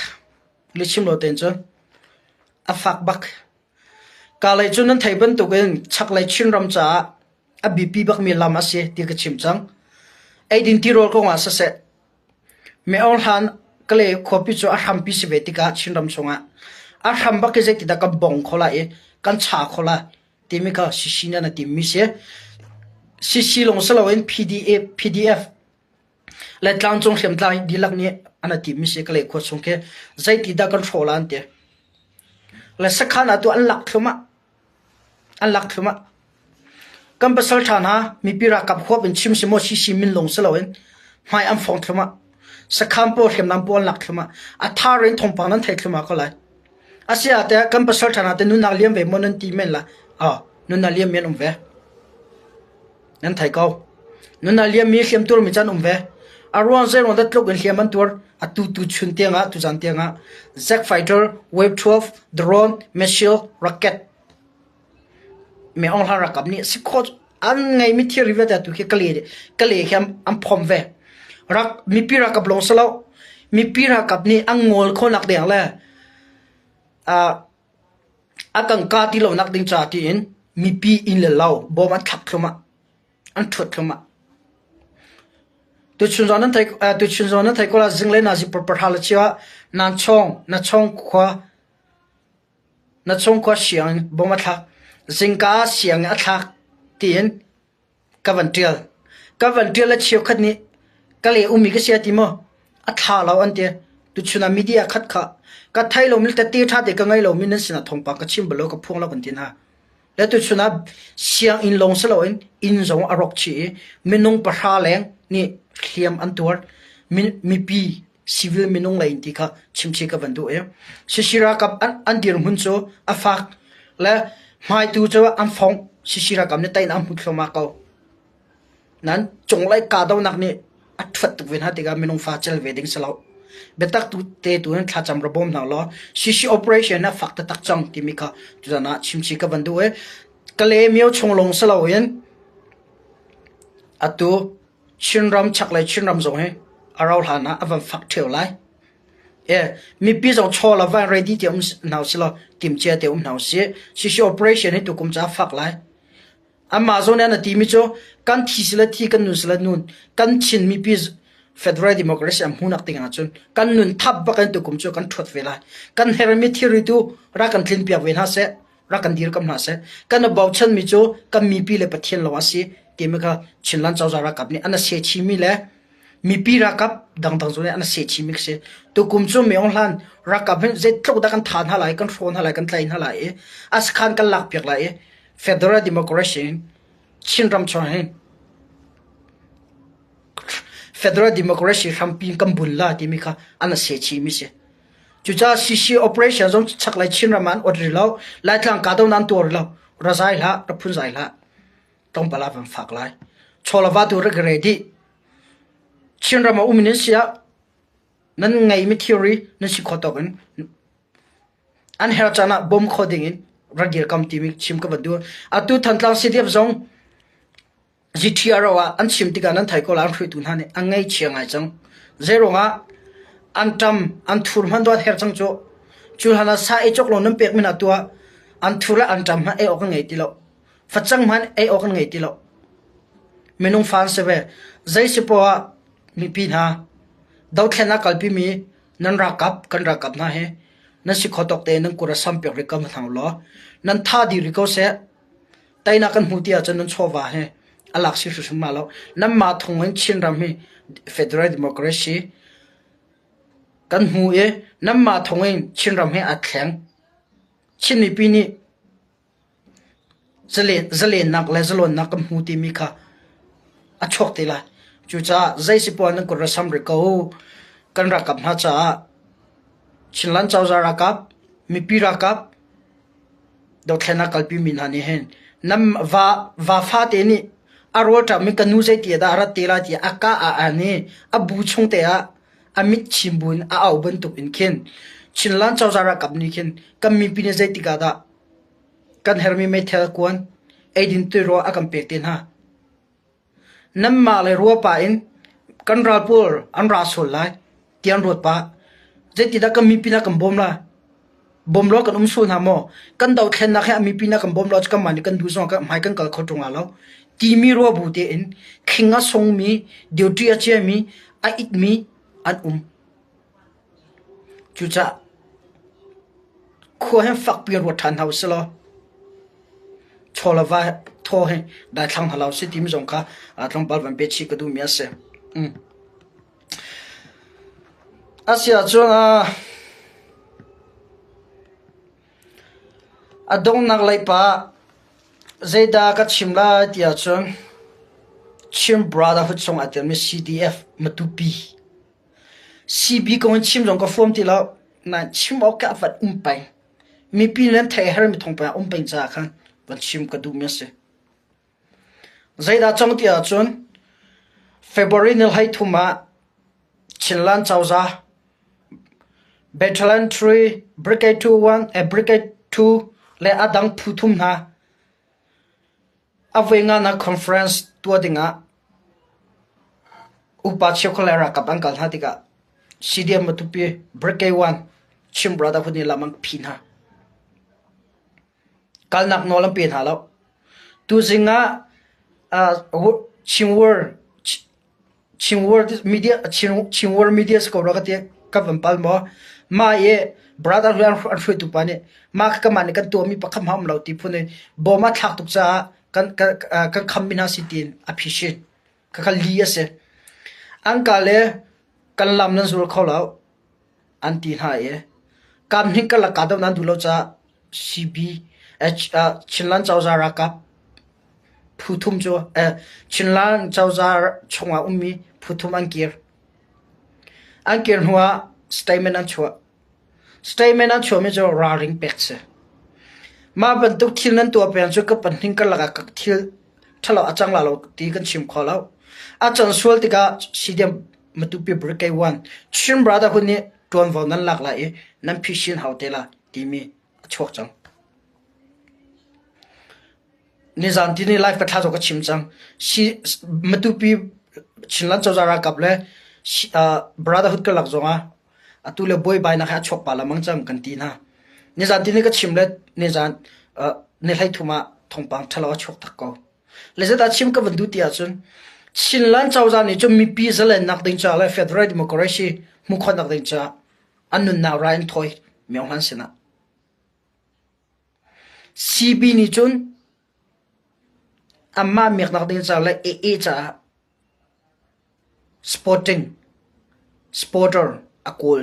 le chim lo tein cun a fak bak. Kalay cu nan theih bantukin chaklei Chinram caah. A biapi bakmi lam a si ti ka chim cang. Eidin tirawl kongah siseh, Meaung hlan Kalay khuapi cu a hrampi si ve tikah Chinram chungah a hram bak i zeitidah kan bong kho lai i kan cha kho lai timi kha CC nih an timmi si. CC lawng si loin PDA, PDF le tlangcung hriamtlai dihlak nih an timmi si Kalay khua chung khi zeitidah kan hrawh la an ti. Le sakhan ah tu an lak thluahmah. An lak thluahmah. Kan pasal ṭha hna mipi ralkap huap in chim si maw CC min lawng si loin hmai an fong thluahmah. Sakhan pawl hriamnam pawl an lak thluahmah. A thar in thawngpang nan thei thluahmah ko lai. Asiah teh kan pasal ṭha hna te nunnak liam ve maw nan ti men la? Oh, nunnak liam mi an um ve. Nan thei ko. Nunnak liam mi hliam tur mi can um ve. A ruang zeiruang dah tluk in hliam an tuar atu tu chun tiangah tuzan tiangah Zack Fighter, Wave 12, drone, missile, rocket Me Aung Hlaing ralkap nih si khawh an ngeimi thilri vialte tu khi kale kale khi an phom ve. Rak mipi ralkap lawng si lo. Mipi ralkap nih an ngawl khawhnak ding le a kan ka ti lonak ding ca tiin mipi inn le lo bawm an thlak thluahmah an ṭhuat thluahmah. Tuchun zong nan thei tuchun zong nan thei ko la zinglei nazi parpar le chiah nan chong na chong khua na chung khua sianginn bawm a thlak zingka sianginn a thlak tiin ka van ṭial. Ka van ṭial le cheukhat nih ka le ummi ka sia ti maw a thla lo an ti. Tuchun ah media khat kha ka thei lomi le tette ṭha te ka ngei lomi nan sinah thawngpang ka chim bal lo ka phuang lo kan ti hna. Le tuchun ah sianginn lawng si loin inn zong a rawk chih i minung pahra leng nih hliam an tuar. Mipi civil minung lei in ti kha chimchih ka van duh i CC ralkap an dirhmun cu a fak le hmaitu cu an fong CC ralkap nih teinak an hmu thluahmah ko. Nan cunglei kahdohnak nih a ṭhuat tuk ve hna tikah minung fa cel ve ding si lo. Biatak tu te tu in thlacam ra bawm hna law CC operation a fak taktak cang timi kha tuzan ah chimchih ka van duh i Kale myo chung lawng si loin atu Chinram chaklei Chinram zong hi a rau hlan ah a van fak ṭheo lai. E, mipi zong chaw la van ready te um hna usih law timcia te um hna usih. CC operation hi tukum ca fak lai. Amah zawn an timi cu kan thi sile thi kan nun sile nun kan Chin mipi Federal Democracy am hmunak ding ahcun kan nun thap bak in tukum cu kan ṭhuat ve lai. Kan hermi thilri tu rak kan tlin piak ve hna seh. Rak kan dirkamh hna seh. Kan i bochanmi cu kan mipi le Pathian lawng a si timi kha Chinland cozah ralkap nih an a sehchihmi le mipi ralkap dangdang zong nih an a sehchihmi a si. Tukum cu Myo Hlan ralkap hin zeitluk dah kan tha hna lai, kan hraw hna lai, kan tlai hna lai i a sakhan kan lakpiak lai i Federal Democracy Chinram chung hin Federal Democracy hrampi kan bun la timi kha an a sehchihmi si. Cucaah CC operation zong chaklei Chinram ah an ot rih lo. Laitlang kahdohnak an tuah rih lo. Ra zai hlah, ra phunzai hlah. Tlawmpal ah van fak lai. Chaw le va tu rak re dih. Chinram ah um in si ah nan ngeimi thilri nan si kho tawk in an her caan ah bawm kho ding in ra dirkam timi chim ka van duh. Atu Thantlang CDF zong GTRO ah an chim tikah nan thei ko lai an hruaitu hna nih an ngaihchia ngai cang. Zeiruangah an ṭam an thur hmanh dawt her cang cu. Cu hlan ah sa ei cawk lo nan pek mi hna tu ah an thur le an ṭam hmanh ei awk an ngei ti lo. Facang hmanh ei awk an ngei ti lo. Minung fa an si ve. Zei si poah ah mipi hna dothlennak kalpi mi nan ralkap kan ralkap hna hi nan si kho tawk tein nan kut a sam piak rih ko hna law nan tha dih rih ko seh. Teinak kan hmu ti ahcun nan chawva hi a lak si hrimhrim ma lo. Nanmah thung in Chinram hi Federal Democracy kan hmu i nanmah thung in Chinram hi aa thleng. Chin mipi nih zalennak le zalawnnak kan hmu timi kha a chuak te lai. Cucaah zei si poah nan kut ra sam rih ko. Kan ralkap hna caah Chinland cozah ralkap, mipi ralkap, Dothlennak kalpimi hna nih hin nam va va fate nih a rawlṭam i ka nu zeiti ah dah a rat te lai tiah a ka ah an i a bu chung te ah a mit chim buin a au bantuk in khin Chinland cozah ralkap nih khin kan mipi nih zeitik ah dah kan hermi meithal kuan eidin tirawl a kan pek te hna. Nanmah le ruapa in kan ral pawl an ra sual lai ti an ruat pah. Zeitindah kan mipi na kan bawm lai? Bawm lo kan um sual hna maw? Kan dothlennak hi a mipi na kan bawm lo cu kanmah nih kan duh zong ah hmai kan kal kho ṭung lo. Timi ruabu tein khing a sungmi, duty a ciami, a itmi an um. Cucaah khua hin fakpi in ruat ṭhan hna usih law chaw le va thaw hi daithlang hna lo sih timi zong kha tlawmpal van pe chih ka duhmi a si. Mm. A si ahcun a donghnak lei pa zeidah ka chim lai ti ahcun Chin Brotherhood chung aa telmi CDF Matupi CB kong in chim zong ka fuam ti lo. Nain chim awk ka van um peng. Mipi nan theih hermi thawngpang a um peng caah khan van chim ka duhmi a si. Zeidah cang ti ahcun February ni 13 ah Chinland cozah Battalion 3, Brigade 2 1, eh, Brigade 2 le a dang phu thum hna a voi nganak conference tuah dingah upa cheukhat le ralkap an kal hna tikah CDM Matupi Brigade 1 Chin Brotherhood nih lam an phi hna. Kalnak nawl an pe hna lo. Tuzing ah Chin World Chin World Media Chin World Media si ko rua ka ti ka van pal maw? Mah i brother an hruaitu pa nih mah kha kanmah nih kan tuahmi pakhat hmanh a um lo ti phun in bawm a thlak tuk caah kan kan khammi hna si tiin a phisin. Khakha li a si. An ka le kan lam nan zul kho lo. An ti hna i kam hnih karlak kahdoh nan duh lo caah CB Chinland cozah ralkap phu thum cu Chinland cozah chungah ummi phu thum an kir. An kir hnuah statement an chuah. Statement an chuahmi cu ralring pek si. Mah bantuk thil nan tuah peng cu ka pahnih karlak ah ka thil ṭhalo a cang la lo ti kan chim kho lo. A can sual tikah CDM Matupi Brigade 1 Chin Brotherhood nih ṭuanvo nan lak lai i nan phisin hau te la timi a chuak cang. Nizan tini live ka thla zong ka chim cang. Si, Matupi Chinland cozah ralkap le Brotherhood karlak zongah atu le buaibainak he a chuak pa lamang cang kan ti hna. Nizan tini ka chim le nizan ni hlei thum ah thawngpang ṭhalo a chuak tak ko. Le zeidah chim ka van duh ti ahcun Chinland cozah nih cun mipi zalennak ding caah le federal democracy hmuh khawhnak ding caah an nunnak rai an thawi Myo Han sinah. CB nih cun anmah miaknak ding caah le AA caah sporting sporter a kawl.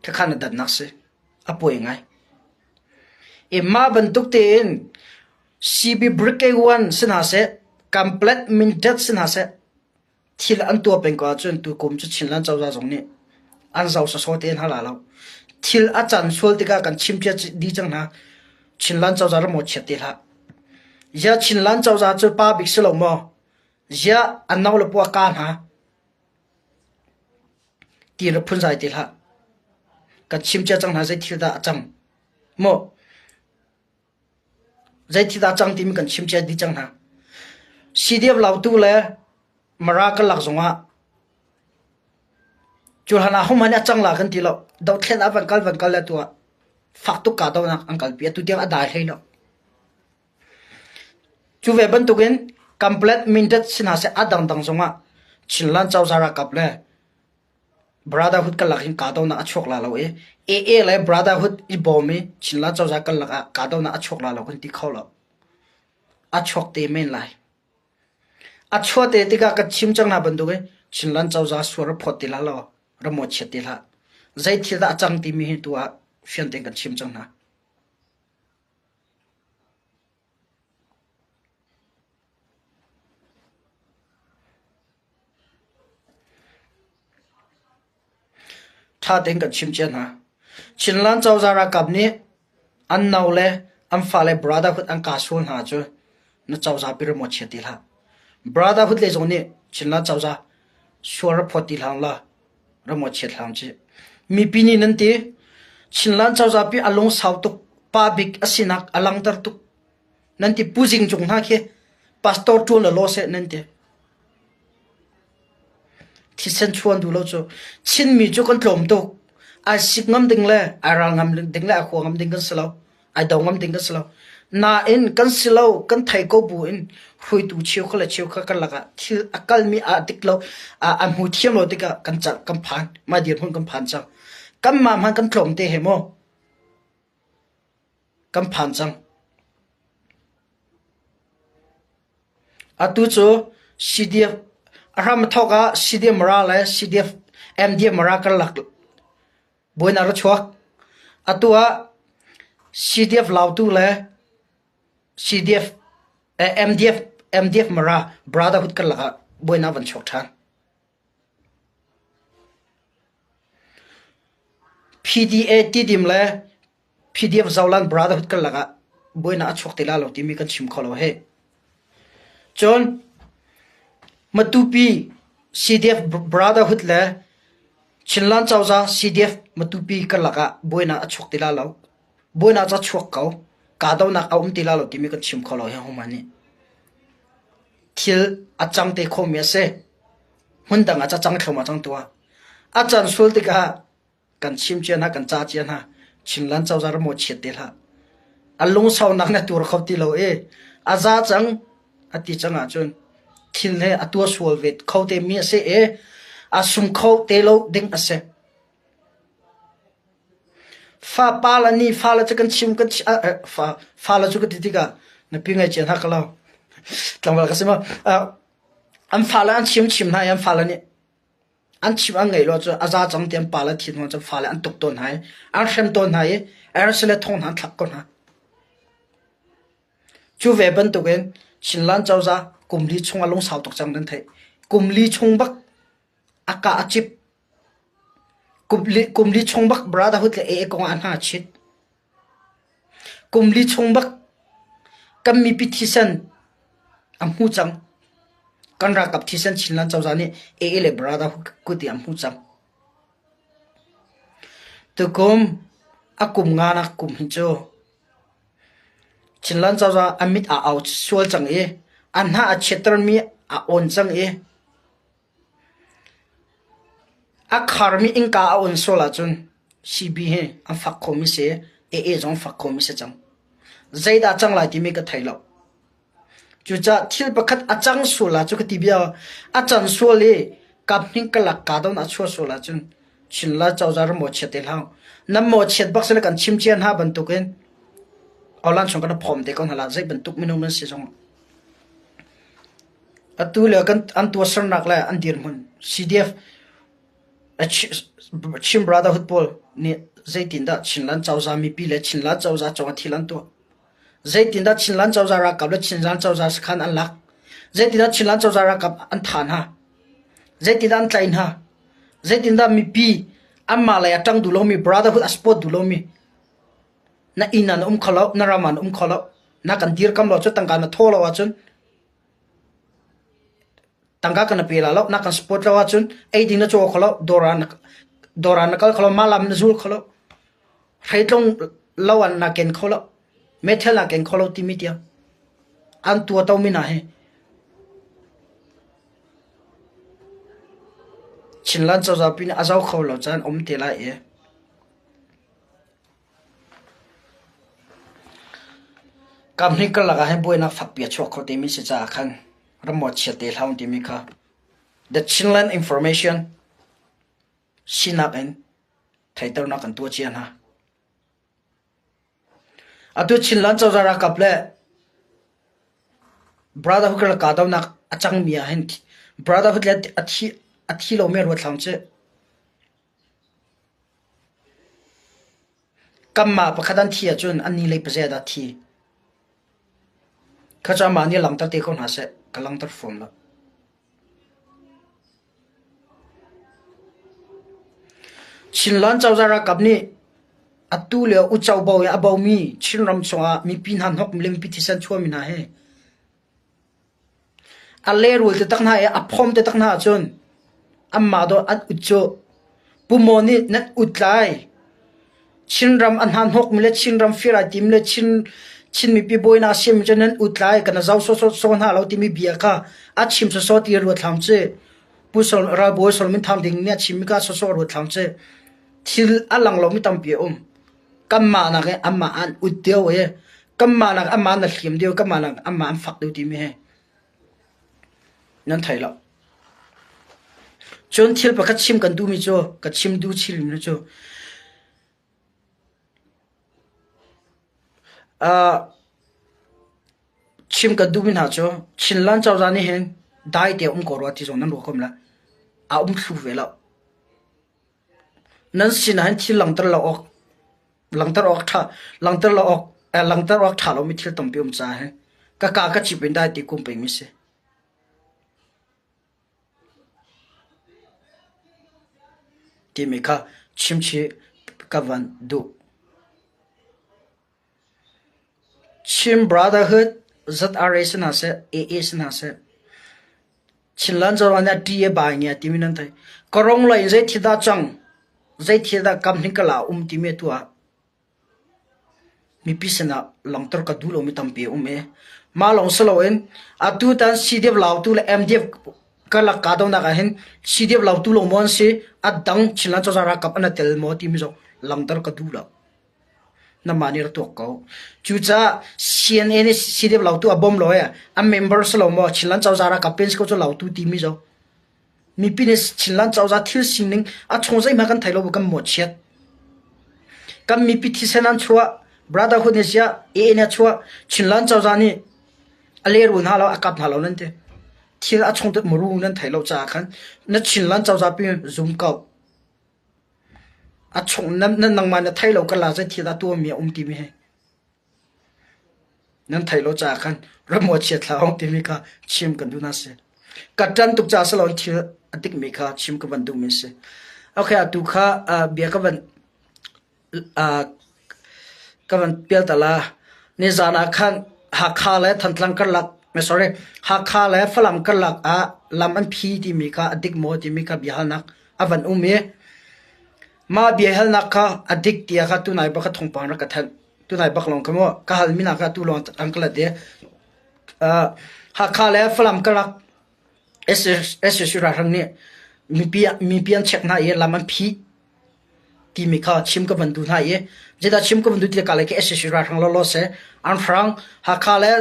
Khakha na dannak si. A pawi ngai. I mah bantuk tein CB Brigade 1 si hna seh, Complete Mintet si hna seh, thil an tuah peng ko ahcun tukum cu Chinland cozah zong nih an zoh sawsawh te hna la lo. Thil a can sual tikah kan chimcia dih cang hna. Chinland cozah ram chiat te hlah. Ziah Chinland cozah cu pa bik si lo maw? Ziah an no le pua ka hna. Ti ra phunzai ti hlah. Kan chim cia cang hna zei thil dah a cang. Maw? Zei thil dah a cang timi kan chim cia dih cang hna. CDF Lautu le Mara kan lak zongah cu hlan ah hohmanh nih a cang la kan ti lo. Dothlen ah van kal van kal le tu ah fak tuk kahdohnak an kalpi. Atu tiang a dai hlei lo. Cu ve bantukin Kanpetlet Mindat si hna seh a dangdang zongah Chinland cozah ralkap le Brotherhood karlak hin kahdohnak a chuak la lo i AA le Brotherhood i bawm i Chinland cozah karlak ah kahdohnak a chuak la lo kan ti kho lo. A chuak te men lai. A chuah te tikah kan chim cang hna bantukin Chinland cozah sual ra phawt ti hlah law ra mawhchiat ti hlah. Zei thil dah a cang timi hi tu ah fian tein kan chim cang hna. Ṭha tein kan chim cia hna. Chinland cozah ralkap nih an no le an fale brotherhood an kah sual hna cu na cozah pi maw chia ti hlah. Brotherhood lei zong nih Chinland cozah sual ra phawt ti hlah la ram maw chiat hlah cih. Mipi nih nan ti Chinland cozah pi a lungsau tuk pa bik a sinak a langter tuk nan ti Pu Zing Cung hna khi pastor ṭuan le law seh nan ti. Thisen chuan duh lo cu Chinmi cu kan tlawm tuk. Ai sik ngam ding le ai ral ngam ding le ai hua ngam ding kan si lo. Ai do ngam ding kan si lo. Nain kan si lo, kan thei ko buin hruaitu cheukhat le cheukhat karlak ah thil a kalmi aa dik lo, a hmu thiam lo tikah kan kan phan. Mah dirhmun kan phan cang. Kanmah hmanh kan tlawm te he maw kan phan cang. Atu cu CDF a hram a thawk ah CDF Mara le CDF MDF Mara karlak buainak a chuak. Atu ah CDF Lautu le CDF MDF MDF Mara Brotherhood karlak ah buainak van chuak ṭhan. PDA Tidim le PDF Zoland Brotherhood karlak ah buainak a chuak te lai lo timi kan chim kho lo hih. Cun Matupi CDF Brotherhood le Chinland cozah CDF Matupi karlak ah buainak a chuak ti lai lo. Buainak cu a chuak ko. Kahdohnak a um ti lai lo timi kan chim kho lo hi hohmanh nih. Thil a cang te khomi a si. Hmundang ah cacang thluahmah cang tuah. A can sul tikah kan chim cia hna, kan ca cia hna. Chinland cozah ram maw chiat te hlah. A lungsaunak na tur kho ti lo i a za cang a ti cang ahcun thil he a tua sual ve kho te mi a si i a sung kho te lo ding a si. Fa pa le ni fa le cu kan chim kan fa fa le cu ka ti tikah na pi ngai cia hna ka lo. Tlangval ka si ma. An fale an chim chim hna i an fale nih an chim an ngaih lo ahcun a za cang ti an pale thin hnu cun fale an tuk tawn hna i an hrem tawn hna i arsi le thong hna an thlak ko hna. Cu ve bantukin Chinland cozah kum li chung a lungsau tuk cang nan theih. Kum li chung bak a kah a cip. Kum li chung bak Brotherhood le AA kong ah a hna a chit. Kum li chung bak kan mipi thisen a hmu cang. Kan ralkap thisen Chinland cozah nih AA le Brotherhood kut i an hmu cang. Tukum a kum nganak kum hi cu Chinland cozah a mit aa au sual cang i a hna a chiattermi a awn cang i A kharmi innka a on sual ahcun CB hi an fak khomi si, AA zong fak khomi si cang. Zeidah cang lai timi ka thei lo. Cucaah thil pakhat a cang sual ah cu ka ti bia a can sual i kaphnih ka lak ka don a chuah sual ahcun Chinla cozah ram maw chiat te hlah. Nan maw chiat bak sile kan chim cia hna bantukin Awlan chung kan phom te ko hna la zei bantuk minung nan si zong Atu lio kan an tuahsernak le an dirhmun CDF Chin Brotherhood pawl nih zeitindah Chinland cozah mipi le Chinland cozah cungah thil an tuah? Zeitindah Chinland cozah ralkap le Chinland cozah sakhan an lak? Zeitindah Chinland cozah ralkap an thah hna? Zeitindah an tlaih hna? Zeitindah mipi anmah lei a ṭang duh lomi Brotherhood a support duh lomi na inn ah na um kho lo, na ram ah na um kho lo, na kan dirkam lo cu tangka na thaw lo ahcun Tangka kan pe la lo, na kan support lo ahcun eiding na caw kho lo, dawr ah na dawr ah na kal kho lo, mah lam na zul kho lo. Hreitlung lo an na ken kho lo, meithal na ken kho lo timi tiang an tua to mi hna hi Chinland cozah pi nih a zoh kho lo caan um te lai i Kamhnih karlak ah hin buainak fakpi a chuak kho timi si caah khan rammaw chiat te hlah timi kha The Chinland Information sinak in theihternak kan tuah cia hna. Atu Chinland cozah ralkap le Brotherhood karlak kahdohnak a cangmi ah hin Brotherhood le a thi a thi lomi ruat hlah usih. Kanmah pakhat an thi ahcun annih lei pazia dah thi. Kha cu amah nih langhter te ko hna seh, ka langhter fawn lo. Chinland cozah ralkap nih atu lio uco bo i a bomi Chinram chungah mipi hna hnok le mipi thisen chuahmi hna hi A lehrul taktak hna i a phawm taktak hna ahcun anmah dawh an ut cu Pumaw nih nan ut lai. Chinram a hnahnawkmi le Chinram fir ai tim le Chin Chin mipi buainak a siammi cu nan ut lai kan zoh sawsawh hna lo timi bia kha a chim sawsawh ti ruat hlah cu. Pu Sol Ralbawi Solomon Thang Ding nih a chimmi kha sawsawh ruat hlah cu. Thil a lang lomi tampi a um. Kanmah nakin anmah an ut deuh i. Kanmah nak anmah na hliam deuh, kanmah nak anmah an fak deuh timi hi nan thei lo. Cun thil pakhat chim kan duhmi cu, ka chim duh chin cu, uh, chim kan duhmi hna cu Chinland cozah nih hin dai te um ko rua ti zong nan ruah kom la. A um thlu ve lo. Nan sinah hin thil langhter lo awk langhter awk ṭha langhter lo awk eh, langhter awk ṭha lomi thil tampi um caah hin ka ka ka cip in dai ti kum pengmi si. Timi kha chimchih ka van duh. Chin Brotherhood ZRA si hna seh, AA si hna seh, Chinland cozah nih a ṭi a bai ngia timi nan theih. Ka-rong lei in zei thil dah cang, zei thil dah kam hnik ka la um timi atu ah mipi sinah langhter ka duh lomi tampi a um i mah lawng si loin atu tan CDF Lautu le MDF karlak kahdohnak ah hin CDF Lautu lawng maw an si, a dang Chinland cozah ralkap an i tel maw timi zong langhter ka duh lo. Namah nih ra tuak ko. Cucaah CNA nih CDF Lautu a bawm lo i a member si lo maw Chinland cozah ralkap pen si ko cu Lautu timi zong mipi nih Chinland cozah thil sining a chung zeihmanh kan thei lo bu kan mawhchiat. Kan mipi thisen an chuah, Brotherhood nih siah, AA nih a chuah, Chinland cozah nih a leru hna lo, a kap hna lo nan ti. Thil a chung muru nan thei lo caah khan na Chinland cozah pi zum ko. A chung nan nangmah na thei lo ka la zei thil dah tuahmi a um timi hi nan theih lo caah khan ramua chia thla ong timi kha chim kan duh na si. Ka ṭan tuk caah si lo thil a tikmi kha chim ka van duhmi si. Okay, atu kha bia ka van ka van pial ta la. Nizan ah khan Hakha le Thantlang karlak, sorry, Hakha le Falam karlak ah lam an phi timi kha a dik maw timi kha biahalnak a van um i mah biahalnak kha a dik tiah kha tunai bak kha thawngpang rak ka thanh. Tunai bak lawng kha mu ka halmi hna kha tu lawng an ka let i Hakha le Falam karlak SSU ralhrang nih mipi mipi an check hna i lam an phih timi kha chim ka van duh hna i zeidah chim ka van duh ti ka le khi SSU ralhrang lawlaw seh an hrang Hakha le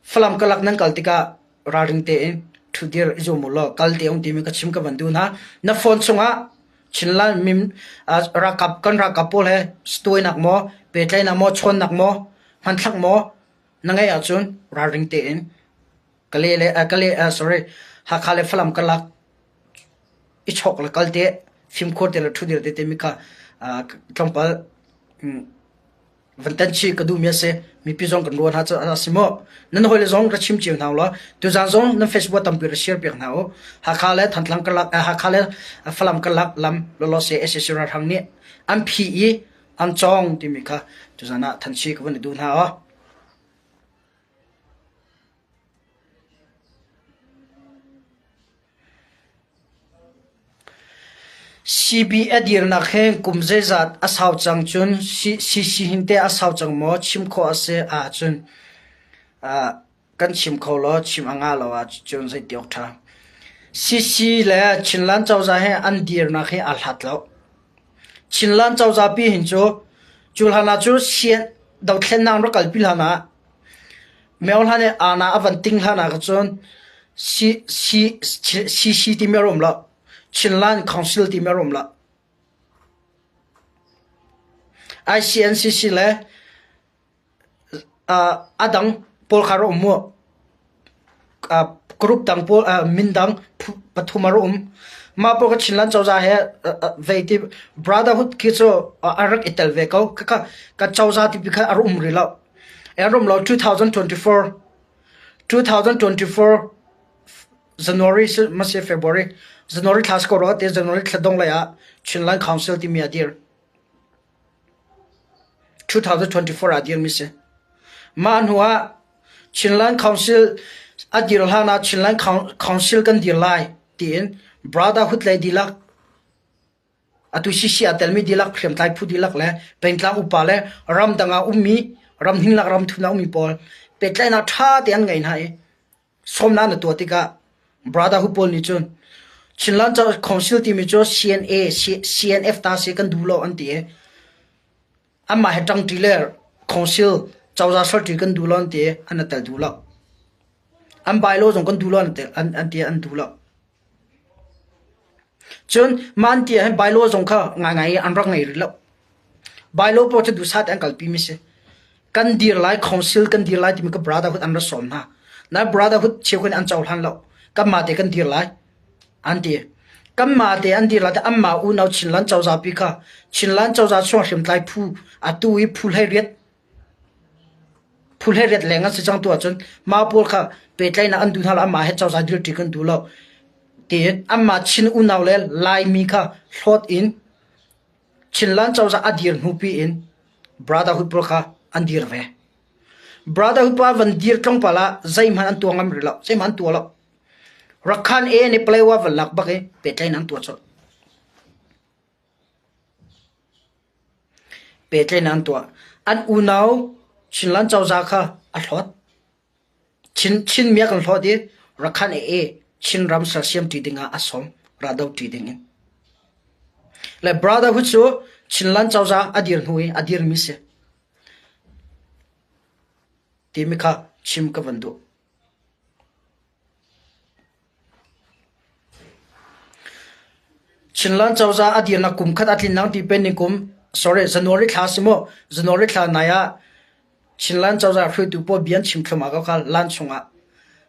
Falam karlak nan kal tikah ralring tein ṭhudir i zuam u law kal te ung timi ka chim ka van duh hna. Na phone chungah Chinland mim ralkap kan ralkap pawl he stuainak maw pehtlaihnak maw chawnnak maw hmanthlak maw na ngeih ahcun ralring tein Kale le Kale sorry Hakha le Falam karlak i chawk le kal te fimkhur te le ṭhudir te timi kha tlawmpal van tan chih ka duhmi a si. Mipi zong kan ruah hna cu a si maw? Nan hawile zong ra chim cio hna u law tuzaan zong nan Facebook tampi ra share piak hna u. Hakha le Thantlang karlak Hakha le Falam karlak lam lawlaw se SAC ralhrang nih an phi i an cawng timi kha tuzaan ah than chih ka van i duh hna aw. CB a dirnak hi kum zeizat a sau cang cun CC hin teh a sau cang maw chim khawh a si ahcun kan chim kho law chim a ngah lo ahcun zeiti awk ṭha. CC le Chinland cozah hi an dirnak hi aa hlat lo. Chinland cozah pi hin cu cu hlan ah cu dothlennak an rak kalpi hlan ah Myo hlan i aana a van ting hlan ah cun CC timi a rum lo. Chinland Council timi a rum lo. ICNCC le a dang pawl kha rak um mu. Group dang pawl min dang pathum a rak um. Mah pawl kha Chinland cozah he vei ti Brotherhood khi cu a rak i tel ve ko. Khakha ka cozah tipi kha a rak um rih lo. A rum lo 2024 2024 January mase February January thla si ko rua te January thla dong lei ah Chinland Council timi a dir. 2024 ah dir mi si. Mah hnu ah Chinland Council a dir hlan ah Chinland Council kan dir lai tiin Brotherhood lei dihlak Atu CC aa telmi dihlak, hriamtlai phu dihlak le pengtlang upa le ramdang ah ummi, ramhning lak ramthum ah ummi pawl pehtlaihnak ṭha tein an ngei hna i sawmnak na tuah tikah Brotherhood pawl nih cun Chinland Council timi cu CNA, CNF ta si kan duh lo an ti i anmah he ṭangṭi le council. Cozah serṭi kan duh lo an ti i an i tel duh lo. An bylaw zong kan duh lo an ti an duh lo. Cun mah an ti ahhin bylaw zong kha ngaingai i an rak ngei rih lo. Bylaw pawl cu duhsah tein an kalpi mi si. Kan dir lai, council kan dir lai timi ka brotherhood an ra sawm hna. Nain brotherhood cheukhat nih an cohlan lo. Kanmah te kan dir lai an ti. Kanmah te an dir lai ti anmah unau Chinland cozah pi kha Chinland cozah chung hriamtlai phu atu i phu 18 Phu 18 leng an si cang tu ahcun mah pawl kha pehtlaihnak an duh hna lo anmah he cozah dirṭi kan duh lo tiin anmah Chin unau le Laimi kha hlawt in Chinland cozah a dir hnupi in Brotherhood pawl kha an dir ve. Brotherhood pawl van dir tlawmpal ah zeihmanh an tuah ngam rih lo, zeihmanh an tuah lo. Rakhan A nih Palawa van lak bak i pehtlaihnak an tuah colh. Pehtlaihnak an tuah. An unau Chinland cozah kha a hlawt. Chin, Chinmi a kan hlawt i Rakhan AA Chinram sersiam ṭi dingah a sawm, raldo ṭi dingin. Le Brotherhood cu Chinland cozah a dir hnu i a dirmi si. Timi kha chim ka van duh. Chinland cozah a dirnak kum khat a tlinnak ti pen ni kum sorry January thla si maw January thla nai ah Chinland cozah hruaitu pawl bia an chim thluahmah ko kha lan chungah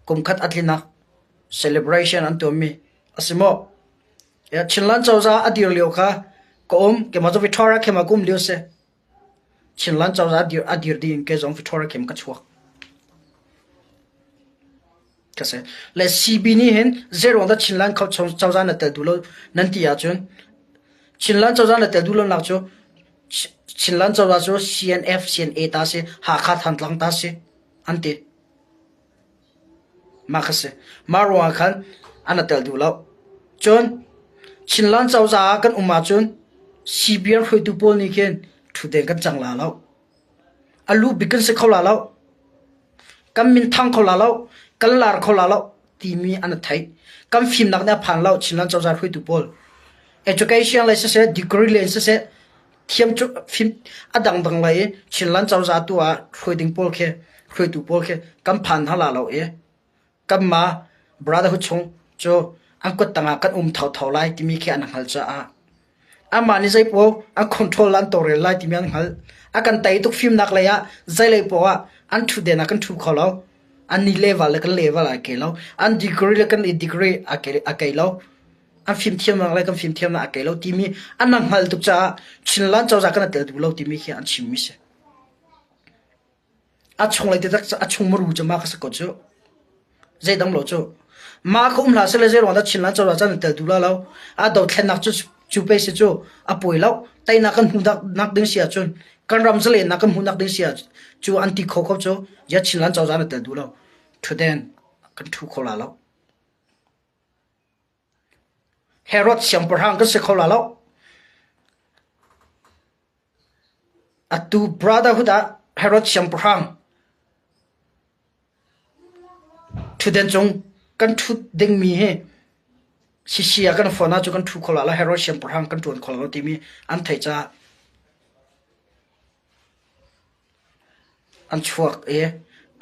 kum khat a tlinak celebration an tuahmi a si maw? Chinland cozah a dir lio kha ka um keimah cu Victoria khem ah ka um lio si. Chinland cozah a dir a dir ding in kei zong Victoria khem ka chuak. Ka si. Le CB nih hin zeiruang dah Chinland cozah na tel duh lo nan ti ahcun Chinland cozah na tel duh lonak cu Chinland cozah cu CNF CNA ta si Hakha Thantlang ta si an ti. Mah kha si. Mah ruangah khan an i tel duh lo. Cun Chinland cozah ah kan um ahcun CBN hruaitu pawl nih khin ṭhutdeng kan cang la lo. A lu bik kan si kho la lo. Kan min thang kho la lo. Kan lar kho la lo timi an i theih. Kan fimnak nih a phan lo Chinland cozah hruaitu pawl. Education lei siseh, degree lei siseh, thiam cu fim a dangdang lei i Chinland cozah tu ah hruai ding pawl khi hruaitu pawl khi kan phan hna la lo i kanmah brotherhood chung cu an kut tangah kan um thotho lai timi khi an hngalh caah amah nih zeipaoh an control an tawlrel lai timi an hngalh. A kan tei tuk fimnak lei ah zeilei paoh ah an ṭhutden ah kan ṭhu kho lo. An ni level le kan level ai ke lo. An degree le kan i degree a ke lo. An fimthiamnak le kan fimthiamnak a ke lo timi an hngalh tuk caah Chinland cozah kan i tel duh lo timi khi an chimmi si. A chunglei taktak a chung muru cu mah kha si ko cu. Zeidang lo cu. Mah kha um hlah seh le zeiruang dah Chinland cozah caan an tel duh la lo. A dothlennak cu cu pe si cu a pawi lo. Teinak kan hmuh nak ding si ahcun kan ram zalennak kan hmuh nak ding si ah cu an ti kho ko cu ya Chinland cozah an tel duh lo. Ṭhutden kan ṭhu kho la lo. Herod siangpahrang kan si kho la lo. Atu Brotherhood ah Herod siangpahrang ṭhutden cung kan ṭhut dingmi hi sisi ah kan phone ah cu kan ṭhu kho la lo Herod siangpahrang kan ṭuan kho lo timi an theih caah an chuak i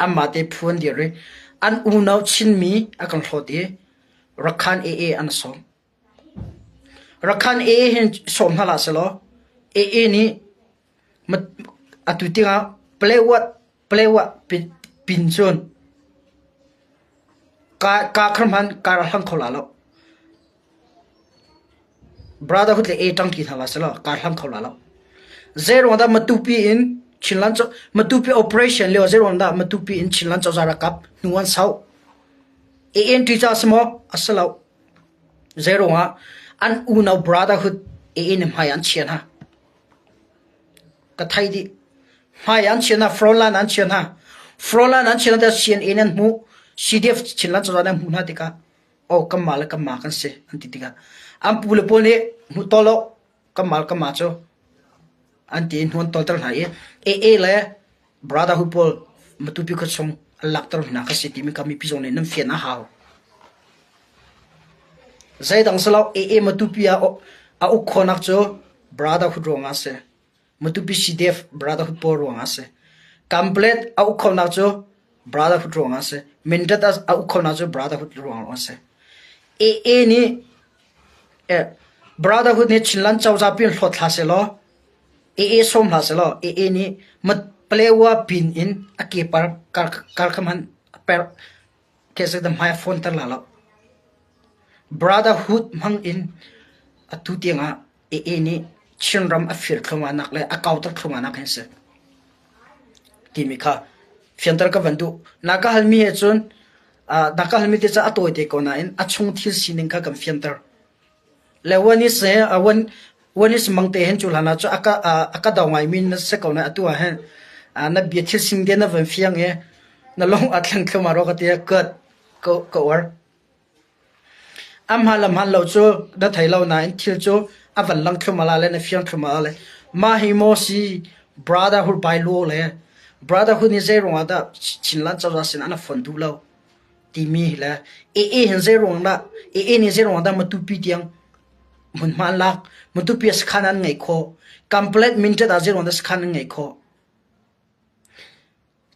anmah te phu an dir i an unau Chinmi a kan hlawt i Rakhan AA an sawm. Rakhan AA hin sawm hna hlah sehlaw AA nih atu tiangah Palewat Palewat pin cun kaa khar hmanh kaa rak hlang kho la lo. Brotherhood le A ṭangṭi hna hlah sehlaw kaa hlang kho la lo. Zeiruang dah Matupi in Chinland Matupi operation lio zeiruang dah Matupi in Chinland cozah ralkap hnu an sauh? ANT ca si maw? A si lo. Zeiruangah an unau brotherhood AA nih hmai an chia hna. Ka thei dih. Hmai an chia hna, frontline an chia hna. Frontline an chia hna tiah CNA nih an hmuh, CDF Chinland cozah nih an hmuh hna tikah oh kanmah le kanmah kan si an ti tikah an pu le pawl nih hmuh tawl lo kanmah le kanmah cu an ti i hnu an tawlter hna i AA le brotherhood pawl Matupi khuachung an lakter hna ka si timi kha mipi zong nih nan fian a hau. Zeidang si lo AA Matupi ah a uk khawhnak cu brotherhood ruangah a si. Matupi CDF brotherhood pawl ruangah a si. Kanpalet a uk khonak cu Brotherhood ruangah a si. Mindat a uk khonak cu Brotherhood ruangah a si. AA nih eh, Brotherhood nih Chinland cozah pin hlawt hlah sehlaw AA sawm hlah sehlaw AA nih Palewa pin in a ke par kar kar kha hmanh per ke hmai a fawnter la lo. Brotherhood hmang in atu tiangah AA nih Chinram a fir thluahmahnak le a kauter thluahmahnak hi a si timi kha fianter ka van duh. Na ka halmi he cun na ka halmi te cu a tawite ko nain a chung thil sining kha kan fianter. Le one is one one is mangte hen cu hlan ah cu a ka a ka do ngaimi na si ko na atu ah hin na bia thil sing te na van fiang i na lung a thleng thluahmah rua ka ti good ka ka uar. A hmaan le hmaan lo cu na thei lo nain thil cu a van lang thluahmah lai le na fiang thluahmah lai. Mah hi maw si Brotherhood by law le Brotherhood nih zei ruangah dah Chinland cozah sin an fonh duh lo timi le AA hin zei ruang dah AA nih zei ruangah dah Matupi tiang hmunhma an lak Matupi ah sakhan an ngeih khawh Kanpalet Mindat ah zei ruang dah sakhan an ngeih khawh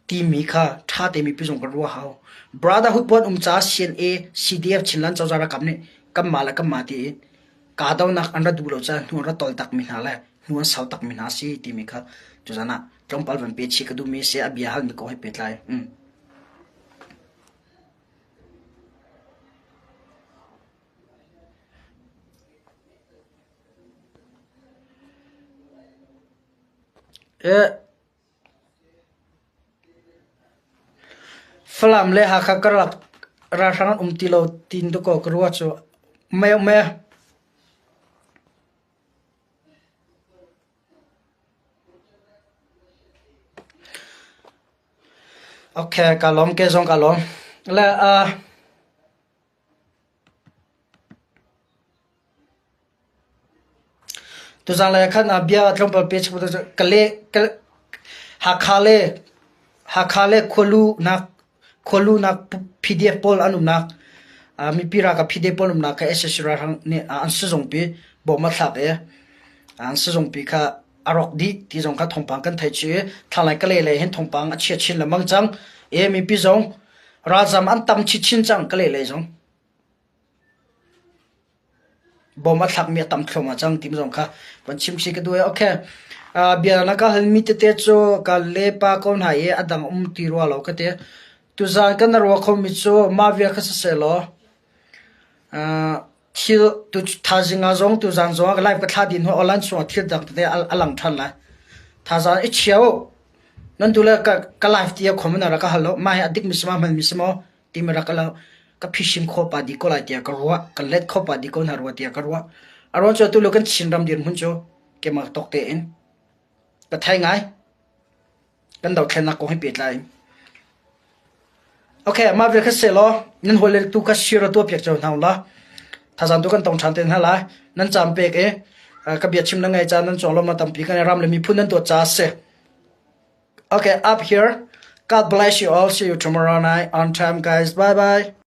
Timi kha ṭha tein mipi zong kan ruah hau. Brotherhood puan um caah CNA, CDF Chinland cozah ralkap nih kanmah le kanmah tiin kahdohnak an ra duh lo caah hnu an ra tol takmi hna le hnu an sau takmi hna a si timi kha tuzan ah tlawmpal van pe chih ka duhmi a si. A bia halmi kong he pehtlai. Mm. Eh, Falam le Hakha karlak ralhrang an um ti lo tiin dakaw ka ruah cu mei um ee. Okay, ka lawm ke zong ka lawm. Le uh, Tuzaan lei ah khan bia tlawmpal pe Hakha le Hakha le khualunak khualunak PDF pawl an umnak mipi ralkap PDF pawl umnak kha sac ralhrang nih an sizungpi bawm a thlak i an sizungpi kha a rawk dih ti zong kha thawngpang kan theih chih i thlanglei Kalay lei hin thawngpang a chia chin lengmang cang i mipi zong ralzam an tam chinchin cang Kalay lei zong. Bawm a thlakmi a tam thluahmah cang timi zong kha van chim chih ka duh i okay. Uh, bia na ka halmi tete cu ka lepa ko hna i a dang um ti rua lo ka ti. Tuzaan kan na ruah khomi cu mah vial kha siseh law uh, thil tu thazing ah zong tuzaan zong ah live ka thla din hnu online chungah thil dang tete a lang ṭhan lai. Thazaan i chia u. Nan tu le ka, ka live ti a khom na ra ka hal lo. Mah hi a dik mi si ma hman mi si maw? Timi rak ka lo. Ka phisin kho pa di ko lai tiah ka ruah. Ka let kho pa di ko hna rua tiah ka ruah. A ruang cu atu lio kan Chinram dirhmun cu keimah tawk tein ka thei ngai. Kan dothlennak kong hi pehtlai in. Okay, mah vial kha seh law nan hawi tu kha share tuah piak cio hna la. Thazang tu kan tong ṭhan te hna lai. Nan caan pek i ka bia chim na ngai caan nan cawng lo ma tampi kan ram le miphun nan dawt caah si. Okay, up here. God bless you all. See you tomorrow night on time, guys. Bye bye.